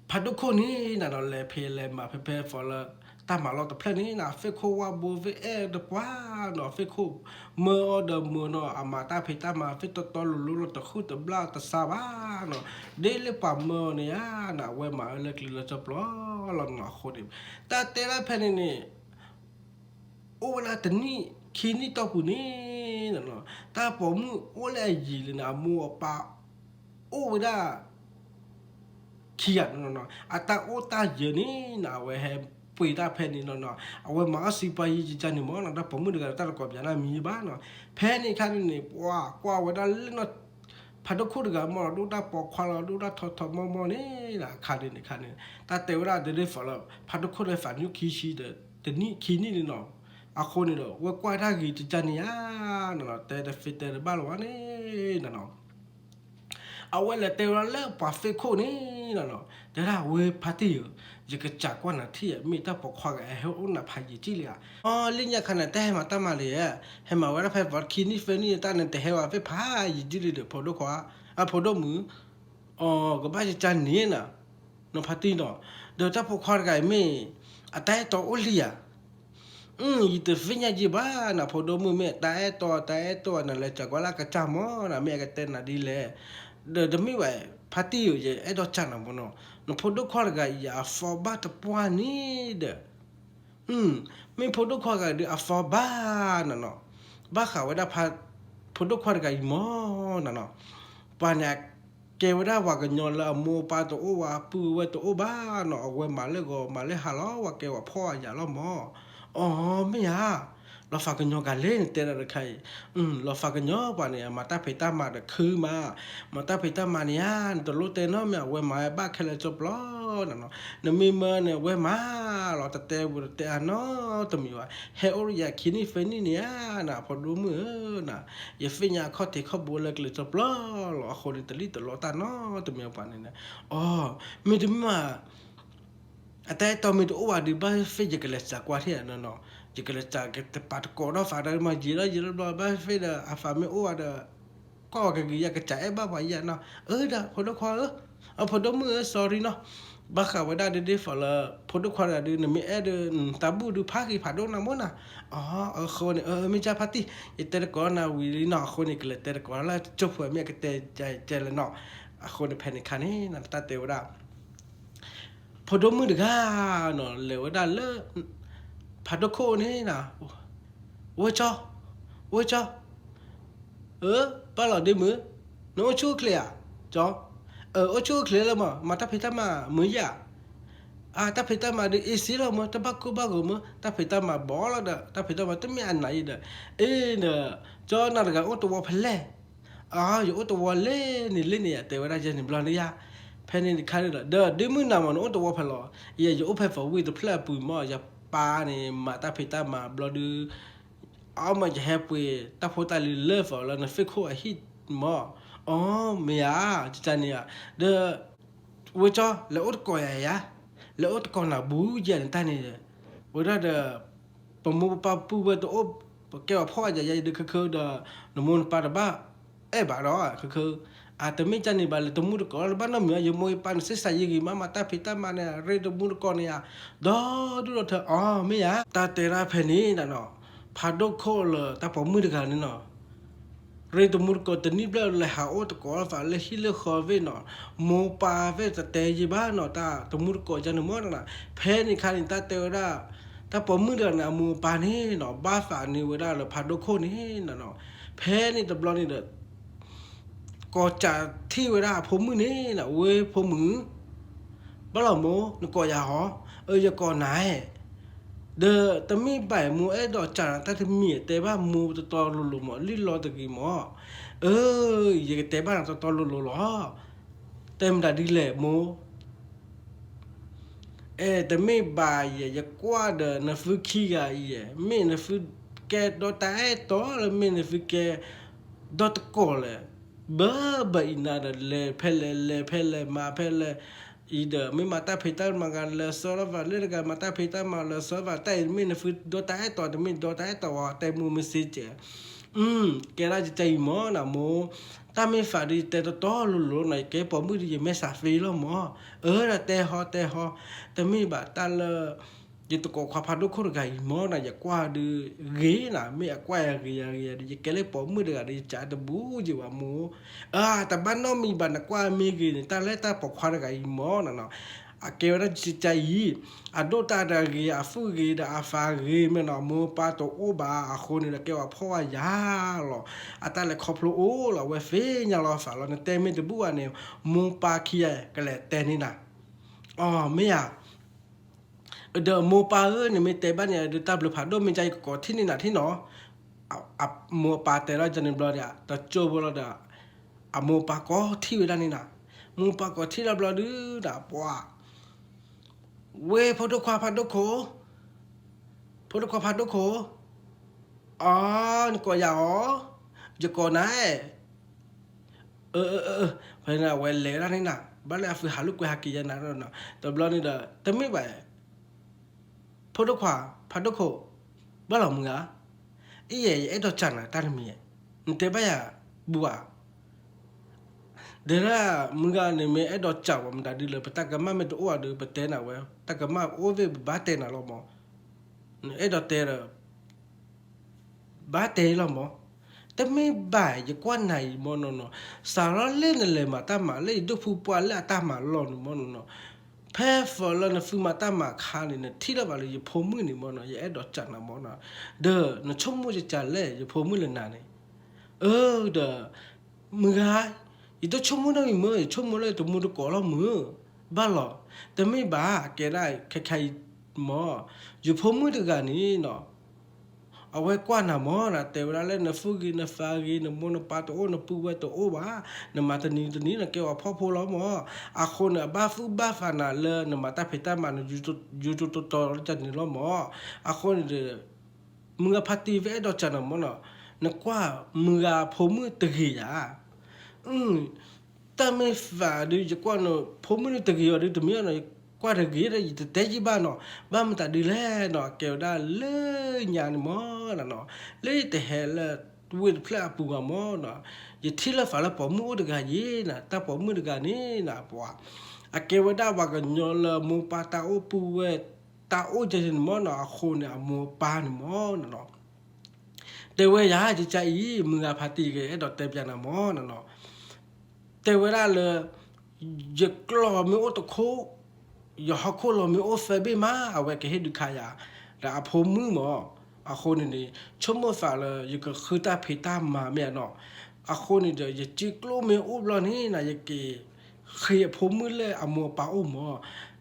ဖးဒိၣ်ခိၣ်န့ၣ်နၤနီၤ လဲၤဖံးလဲၤမၤဖဲဖဲ for လၢ တၢ်မၤလီၢ်တဖျၢၣ်န့ၣ်နၤ သ့ၣ်ခိၣ်ဝၣ်ဘိသ့ၣ်အဲၣ်တပှၢ်နီၤ, သ့ၣ်ခိၣ်မၢအီၤဒီးမၢနီၤ, အမၤတၢ်ဖံးတၢ်မၤသ့ၣ်တီတီလိၤလိၤလီၤ တဃုတဘျၣ်တစါဘၣ်နီၤ, ဒ်လၢပှၤမၢအီၤန့ၣ်ဧါနၤ အဝဲမၤဝဲလၢကျဲလၢကၠီပျီလီၤနီၤ. အဃိန့ၣ် တၢ်တဲဒၣ်ဖဲန့ၣ်န့ၣ် အိၣ်ဝဲဒၣ်တနံၣ်ခံနံၣ်တီၢ်ပူၤန့ၣ်နၤနီၤ, တၢ်ပိာ်မုၣ်အိၣ်လၢအယံၤလံန့ၣ် အမိၢ်အပၢ် အိၣ်ဝဲဒၣ် ခံဂၤနီၤနီၤ, အတၢ်အိၣ်တၢ်ယၢၤန့ၣ်နၤ အဝဲဟဲပှ့ၤတၢ်ဖဲန့ၣ်နီၤနီၤ, အဝဲမၤအီၣ်စံပှၤယံၤကကၢ်န့ၣ်မ့ၢ်နီၤ, တၢ်ပိာ်မုၣ်တဂၤဒီးတၢ်တကိးပၠးနၢ်မံၤဘၣ်နီၤ. ဖဲန့ၣ်အခါန့ၣ်န့ၣ် ပှၤကွၢ်ဝဲဒၣ်လၢနီၤ, ဖးဒိၣ်ခိၣ်တဂၤမ့ၢ်နီၤ ဒိၣ်တၢ်ပိာ်ခွါလီၤ ဒိၣ်တၢ်ထီထီမီမီန့ၣ်နၤ, အခါန့ၣ်န့ၣ်အခါန့ၣ် တၢ်တဲဝဲဒၣ်ဒ်ဒ် for လၢ ဖးဒိၣ်ခိၣ်ဒီးသးနံၣ်ခံဆံဒီး တနံၣ်ခံနံၣ်န့ၣ်နီၤ, အဃိန့ၣ်ဒီး ဝဲကွၢ်တၢ်ဂ့ၤကကၢ်န့ၣ်ဧါနၤနီၤ, တဲတသ့တဲတဘၣ်လၢၤဘၣ်န့ၣ်နၤနီၤ. အဝဲလဲၤတဲဝဲဒၣ်လၢပှၤသ့ၣ်ခိၣ်န့ၣ်နၤနီၤ, တဲဒၣ်ဝဲဖါတံၢ်ဧၢ, ယကစးကွၢ်နၤထံၣ်ဧါ, မ့ၢ်တၢ်ပိာ်ခွါဂၤဟဲအိၣ်နၤဖးယံာ်ကံၣ်လံဧါ. အီ လၢညါခါန့ၣ် တၢ်ဟဲမၤတၢ်မၤလံဧါ, ဟဲမၤဝဲဒၣ်ဖဲ for ခံနံၣ်သၢနံၣ်န့ၣ် တၢ်န့ၣ်တဟဲဝဲဖဲဖးယံာ်ကံၣ်လံဒီး ဖိဒိၣ်ခွါ, အဖိဒိၣ်မုၣ် အီ ကဘၣ်ယကၢ်န့ၣ်နၤ, နီၤဖါတံၢ်နီၤ, ဒီးတၢ်ပိာ်ခွါတဂၤအံၤမ့ၢ် အတၢ်အဲၣ်တီအိၣ်လံဧါ. ယတသ့ၣ်ညါယံာ်ဘၣ်နၤ, ဖိဒိၣ်မုၣ်မ့ၢ်အတၢ်အဲၣ်တီ တၢ်အဲၣ်တီနၤ လဲၤစးကွၢ်လၢအကစၢ်မ့ၢ်နၤ, မ့ၢ်အကတဲနၤဒ်လဲၣ်. ဒီးတမ့ၢ်ဘၣ်, ဖါတံၢ်ဧၢ, ယအဲၣ်ဒိးစးနၤမ့ၢ်နီၤ, နဖိဒိၣ်ခွါတဂၤအံၤ အသီဘၣ်တပှၢ်န့ၣ်ဒီး မ့ၢ်ဖိဒိၣ်ခွါတဂၤဒုးအသီဘၣ်နၤနီၤ, ဘၣ်ဃးဝဲဒၣ် ဖိဒိၣ်ခွါတဂၤအံၤမ့ၢ်နၤနီၤ, ပှၤန့ၣ် ကဲဝဲဒၣ်ပှၤကညီလၢအမိၢ်အပၢ်တအိၣ်ဝဲ အပုၢ်အဝဲၢ်တအိၣ်ဘၣ်နီၤ, အဝဲမၤလၢဂီၤမၤလၢဟါလီၤ, ပှၤကဲပှၤဖှီၣ်အယာ်လီၤမ့ၢ်. အီ မ့ၢ်ဧါ, လီၤဖးကညီၤဂၤလဲၣ်န့ၣ် တဲဒၣ်တခါအံၤ, လီၤဖးကညီၤပှၤန့ၣ် မၤတၢ်ဖံးတၢ်မၤဒီးခုမး, မၤတၢ်ဖံးတၢ်မၤန့ၣ်ဧါ, နတလိၣ်တဲနီတမံၤ, အဝဲမၤဘၣ်ခဲလၢာ်ကၠီပျီနၤနီၤ, နမ့ၢ်မၢန့ၣ် အဝဲမၤလီၤ, တတဲဘူးတတဲအါနီတမံၤဘၣ်, ဟဲအိၣ်ယၤခံနံၣ်သၢနံၣ်န့ၣ်ဧါနၤ, ဖိဒိၣ်မုၣ်ဧၢနၤ, ယသ့ၣ်ညါအခီၣ်ထံးခီၣ်ဘိလၢကျဲကၠီပျီလီၤ, အဃိန့ၣ် တလံၣ်တလီတၢ်နီတမံၤပှၤန့ၣ်န့ၣ်, အီ မ့တမ့ၢ် အတၢ်အဲၣ်တီမ့ၢ်တအိၣ်ဘၣ်ဒီး ဘၣ်သ့ၣ်သ့ၣ်ယကလဲၤစးကွၢ်ထံၣ်ဧါနီၤ, ယကလဲၤစးကပာ်တကိးဒီးသးဒီး မ့ၢ်ယံာ်ဒီးယံာ်ဒီးဘျီ ဘၣ်သ့ၣ်သ့ၣ်ဒီး အသးမ့ၢ်အိၣ်ဘၣ်ဒီး ကွၢ်ဝဲကဂ့ၤ ယကစးအဲၣ်ဘၣ်ပှၤယၤနီၤ, အၢ ဒီးဖိဒိၣ်ခွါဧၢ, အဖိဒိၣ်မုၣ်ဧၢ sorry နီၤ, ဘၣ်ဃးဝဲဒၣ်ဒ်ဒ် for လၢ ဖိဒိၣ်ခွါတဂၤဒုး နမ့ၢ်အဲၣ်ဒီး တၢ်ဘူၣ်ဒုးဖးက့ၤဖးဒိၣ်နၤမ့ၢ်နၤ, အီ အဃိန့ၣ် အၢ မ့ၢ်ကၢ်ဖါတံၢ် ယတဲတကိးနၤဝံၤလံနီၤ, အဃိန့ၣ် ကလဲၤတဲတကိးလၢကၠိဖိမ့ၢ်အကတဲကဲလဲၣ်နီၤ, အဃိန့ၣ် ဖဲန့ၣ်ခါန့ၣ် တၢ်တဲဝဲဒၣ် ဖိဒိၣ်မုၣ်တဂၤနီၤ လဲၤဝဲဒၣ်လၢ ဖးဒိၣ်ခိၣ်န့ၣ်နီၤ, ဝဲကၠီ, ဝဲကၠီ, အၢ ပၢ်လီၤဒ့မုၣ်, နအိၣ်ဆူၣ်အိၣ်ချ့ဧါ, ကၠီ, အၢအိၣ်ဆူၣ်အိၣ်ချ့လၢမး မၤတၢ်ဖံးတၢ်မၤမုာ်ယၤ, အၢ တၢ်ဖံးတၢ်မၤဒုး easy လီၤမး တဘၣ်ကိၢ်ဘၣ်ဂီၤမး တၢ်ဖံးတၢ်မၤဘီလီၤဒီး တၢ်ဖံးတၢ်မၤတမ့ၢ်အနးယံၤဒီး, အ့ဒီး, ကၠီနၤတဂၤအိၣ်တဝီဖဲလဲၣ်, အၢ ယအိၣ်တဝီလၢန့ၣ်လၢန့ၣ်ယၤ တဲဝဲဒၣ်ယဲန့ၣ်ဘျီန့ၣ်ယၤ, ဖဲန့ၣ်တခါန့ၣ်ဒီး ဒီးဒ့မုၣ်နၤမး နအိၣ်တဝီဖဲလဲၣ်, ယဲ ယအိၣ်ဖဲ for ဝ့ၢ်တဖျၢၣ်အပူၤမး ယပၢ်န့ၣ် မၤတၢ်ဖံးတၢ်မၤဘျီဒုး အီ မးယဟဲပှ့ၤတၢ်ဖိတၢ်လံၤလၢ for လၢနသ့ၣ်ခိၣ်အဟံၣ်မး, အီ မ့ၢ်ဧါ, ကန့ၣ်ဧါ, ဒီး ဝဲကၠီ လဲၤအိၣ်တကိးယၤယၤ, လဲၤအိၣ်တကိးနၤဘူးယၤန့ၣ်တၢ်န့ၣ်, ဝဲဒၣ်ဒီး ပမိၢ်ပပၢ်ပုၢ်ဝဲၢ်တအိၣ်, ပကဲပှၤဖှီၣ်အယာ်ယၤအံၤဒီးခဲခါဒီး, နမိၢ်နပၢ်တဘၣ်အဲၣ်ဘၣ်ဒီး ခဲခါ, အတမ့ၢ်ကန့ၣ်ဘၣ် လဲၤတမူတကိးလၢၤဘၣ်နီတမံၤ, ယမိၢ်ယပၢ်န့ၣ် သ့ၣ်စးယံၤဂ့ၤမး မၤတၢ်ဖံးတၢ်မၤန့ၣ် ရ့တမူတကိးန့ၣ်ဧါ, ဒီဒူၣ်ဒီထၢ အီ မ့ၢ်ဧါ, တၢ်တဲဒၣ်ဖဲန့ၣ်နီၤ, ဖးဒိၣ်ခိၣ်လၢတၢ်ပိာ်မုၣ်တဂၤန့ၣ်နီၤ ရ့တမူတကိးတနံၣ်ဘျဲၣ် လဲၤဟးအိၣ်တကိးသးလၢဟံၣ်လၢဃီသ့ၣ်နီၤ, မိၢ်ပၢ်သ့ၣ်တတဲယံၤဘၣ်နီၤ, တၢ်တမူတကိးယၤန့ၣ်မ့ၢ်နီၤ, ဖဲန့ၣ်ခါန့ၣ် တၢ်တဲဝဲဒၣ်, တၢ်ပိာ်မုၣ်တဂၤန့ၣ် အမိၢ်အပၢ်န့ၣ်နီၤ ဘၣ်သးန့ၢ်ဝဲဒၣ်လၢဖးဒိၣ်ခိၣ်န့ၣ်နီၤ, ဖဲန့ၣ်တဘျီန့ၣ်ဒီး ကိးစးထီၣ်ဝဲဒၣ်အဖိမုၣ်န့ၣ်နီၤ, ဝဲဖိမုၣ် ဘၣ်လီၤမိၢ် နကိးယၤဟီ, အၢ ယကိးနၤ, ဒီးတမ့ၢ်ဘၣ်မိၢ်အဲၣ်ဒိးစးနၤတၢ်တမံၤ တဲဘၣ်မိၢ်တီတီလိၤလိၤမး လံၣ်လီၤတဂ့ၤမး, အၢ ယကတဲဘၣ်နၤတီတီလိၤလိၤလီၤ, တဲမတၤဒ်လဲၣ်မိၢ် အဲ တမ့ၢ်ဘၣ်ယဲ ယကွၢ်ဒီးနသုခံဂၤအံၤယဲ မ့ၢ်နသုကဲဒီးတၢ်အဲၣ်တီလၢမ့ၢ်နသုကဲ ဒီးတကိးလဲၣ်, ဘၣ်ဘၣ်အံၤနၤဒီး လဲၤဖဲလဲၣ် လဲၤဖဲလဲၣ် မၤဖဲလဲၣ်, အံၤဒီး မ့ၢ်မၤတၢ်ဖံးတၢ်မၤဂၤလၢာ်စီလီၤဘၣ်, လၢတဂၤမၤတၢ်ဖံးတၢ်မၤလၢာ်စီဘၣ်, တၢ်အံၤတမ့ၢ်နသုဒီတၢ်အဲၣ်တီ, တမ့ၢ်ဒီတၢ်အဲၣ်တီဝဲ, တဲမူမ့ၢ်စ့ကဲး, ကဲဒၣ်ယတဲအံၤမၢ်နီၤ, မိၢ်, တၢ်မ့ၢ်သးဒီးယတဲတီတီလိၤလိၤနီၤ, ယကဲပိာ်မုၣ်ဒီးယမဲာ်ဆှးသ့လီၤမၢ်, အၢ ဒီးတဲဟီတဲဟီ, တမ့ၢ်ဘၣ်တၢ်လၢ ယတကိးခွါဖးဒိၣ်ခိၣ်တဂၤအံၤမၢ်နီၤ, ယကွၢ်ဒီးဂ့ၤနီၤ, မ့ၢ်အကွၢ်ယၤဂ့ၤယၤဂ့ၤယၤဒီး ယကဲလၢပိာ်မုၣ်တဂၤဒီး ယစံးတဘူၣ်ယံၤဘၣ်မိၢ်, အၢ တဘၣ်နီတမံၤဘၣ်, နကွၢ်မ့ၢ်ဂ့ၤန့ၣ် တၢ်လၢတၢ်ပိာ်ခွါတဂၤအံၤမၢ်နီၤနီၤ, အကဲဝဲဒၣ်ယကၠါအံၤ, အဒိၣ်တၢ်ဒီးဂ့ၤ, အသူၣ်ဂ့ၤဒီးအသးဂ့ၤမ့ၢ်နီၤ, မိၢ်ပၢ်တအိၣ်ဘၣ်အဃိန့ၣ်ဒီး ကဲဝဲဖှီၣ်ဝဲယၤလီၤ, အတၢ်လဲၤခီဖျိအိၣ်လီၤ, အဝဲသ့ၣ်ညါလီၤသးလီၤ, နတဲမ့ၢ်တဘူၣ်ဘၣ်န့ၣ် မိၢ်ပၢ်ခံဂၤကလဲၤတဲန့ၢ်နၤ, အီ မ့ၢ်ဧါ ဒီးမိၢ်ပၢ်ဧၢ, နမ့ၢ်တဲဘၣ်န့ၣ်ဒီး တၢ်ဘျုးဖးဒိၣ်မ့ၢ်ကါ ယကကိးထံၣ်န့ၢ်နၤထံၣ်နီၤ, အမိၢ်အပၢ်တဲလီၤကန့ၣ်ဘျီဒီး တကၠိဖိလီၤဒီး အမိၢ်အပၢ်ကိးထံၣ်ဝဲဒၣ်န့ၣ်နီၤ, မိၢ်ပၢ်ကိးထံၣ်လီၤဘျီဒုးဒီး ပှၤ ဝဲ ဖိဒိၣ်ခွါဖးဒိၣ်ခိၣ်, ဖိဒိၣ်ခွါဖးဒိၣ်ခိၣ်, အီ နကိးယၤအီၤ, ယကိးနၤ, အၢ ဖဲန့ၣ်အဝဲလဲၤဒၣ်န့ၣ်နီၤ, ဘၣ်လၢအသုဟးလိာ်ကွဲဟးက့ၤယဲနၤ, တဘျီန့ၣ်ဒီး တမ့ၢ်ဘၣ် ဖိဒိၣ်ခွါ ဖးဒိၣ်ခိၣ်, ဘၣ်လီၤမုၢ်ဂၤ, အံၤယဲ ယအဲၣ်ဒိးစံးနၤတၢ်တမံၤ, နတဲဘၣ်ယၤ ဘူးဧါ, ဒီးဒၣ်မုၢ်ဂၤန့ၣ် မ့ၢ်အဲၣ်ဒိးစံးဝဲမတၤဒ်လဲၣ်, ပတၢ်ကမၣ်မ့ၢ်တအိၣ်အီၤဒီး ပတဲနၤဝဲ, တၢ်ကမၣ်အိၣ်သ့ၣ် ပဘၣ်တဲနၤလီၤမၢ်, နအဲၣ်ဒိးတဲဒီး ဘၣ်တဲလီၤမၢ်, တမ့ၢ်ဘၣ် ယကွၢ်နၤအံၤမၢ်နီၤနီၤ, စးထီၣ်လၢနလဲၤမၤတၢ်မၤလၢယဒိၣ်ဖိပှၢ်လၢအတၢ်မၤလီၢ်န့ၣ်မၢ်နီၤနီၤ, ဖဲ for လၢနသုမၤတၢ်မၤအခါန့ၣ် နထံၣ်လၢၤဘၣ်လၢယဖိမုၣ်န့ၣ်မၢ်နီၤ, ယအဲၣ်ဒိးစံးနၤမၢ်နီၤ, ဒီးနဆိကမိၣ်ကကလဲၣ် ယဖိမုၣ်လၢနၤန့ၣ်, အၢ ဒီး မုၢ်ဂၤ, ယတဆိကမိၣ်နီတမံၤမၢ်, ယဆိကမိၣ်လၢယတမူတကိးလီၤမုၢ်, ဘၣ်လီၤ, တမ့ၢ်ဘၣ် ကဲဒၣ်ခဲခါအံၤမၢ်, ယဖိမုၣ်တဂၤန့ၣ်နီၤ အဝဲကွၢ်နၤမၢ်နီၤ, တဲဝဲဒၣ်လၢနသူၣ်ဂ့ၤနသးဂ့ၤ နမိၢ်နပၢ်တအိၣ် နပုၢ်ဝဲၢ်တအိၣ်ဘၣ်, နမၤတနံၤတနံၤ နကဲဝဲဖှီၣ်ဖိလီၤမၢ်, အဃိန့ၣ် အဘၣ်သူၣ်ဘၣ်သးနၤလၢနမၤတၢ်ဖံးတၢ်မၤန့ၣ် ယူၤတိတီလီၤတၢ်န့ၣ်လီၤမၢ်, အဃိန့ၣ်ဒီး မုၢ်ဂၤဖါတံၢ် ယအဲၣ်ဒိးစံးနၤမၢ်နီၤ, နကွၢ်မုၢ်ဂၤဖိမုၣ်တဂ့ၤယၤ, တၢ်မ့ၢ်သးဒီး ယကွၢ်နဖိမုၣ်န့ၣ်တဂ့ၤအီၤဒီး တမ့ၢ်အီၤနီၤ, ယကွၢ်တဂ့ၤဒီး ယတတဲယံၣ်ဘၣ်နီၤ, ဘၣ်မတၤဒ်လဲၣ်နီၤ, ကဲဝဲဒၣ်လၢညါန့ၣ်မၢ်နီၤ, လၢယတဟဲလၢဝ့ၢ်တဖျၢၣ်အပူၤဘၣ်မၢ်နီၤ, ယထံၣ်လၢၤသးလၢပိာ်မုၣ်အိၣ်တဂၤယံၤနီၤ, တၢ်ပိာ်မုၣ်တဂၤန့ၣ်နီၤ ပှၤ အကဲဝဲဒၣ်ပှၤကညီလၢမိၢ်ပၢ်တၢ်အိၣ်ပုၢ်ဝဲၢ် တၢ်အိၣ်ကဲန့ၣ်မၢ်နီၤ, အဃိန့ၣ် အမိၢ်အပၢ်န့ၣ်မၢ်နီၤ တဲဝဲယၤ ကကအံၤ မုၢ်ဂၤဖါတံၢ် ယကအဲၣ်ဒိးတဲပျးနၤမၢ်နီၤ, တဲဝဲဒၣ်လၢ ယကျီၢ်မ့ၢ်အိၣ်တခိၣ်, ယဟီၣ်ခိၣ်လီၤမ့ၢ်အိၣ်သၢဘ့ၣ်မး အဝဲကဟ့ၣ်ဒုးခးယၤ, ဒီးအဖိမုၣ်မၢ်, အဃိန့ၣ်န့ၣ် ဆိကမိၣ်သးလၢ ယကဃုတၢ်ဖံးတၢ်မၤမ့ၢ်နီၤ, အဃိန့ၣ်ဒီး ယစ့ကျိၣ်မ့ၢ်အိၣ်ဘျီန့ၣ်နီၤ ယက့ၤ ဃ့အဖိမုၣ်လၢအမိၢ်အပၢ်အိၣ်မၢ်,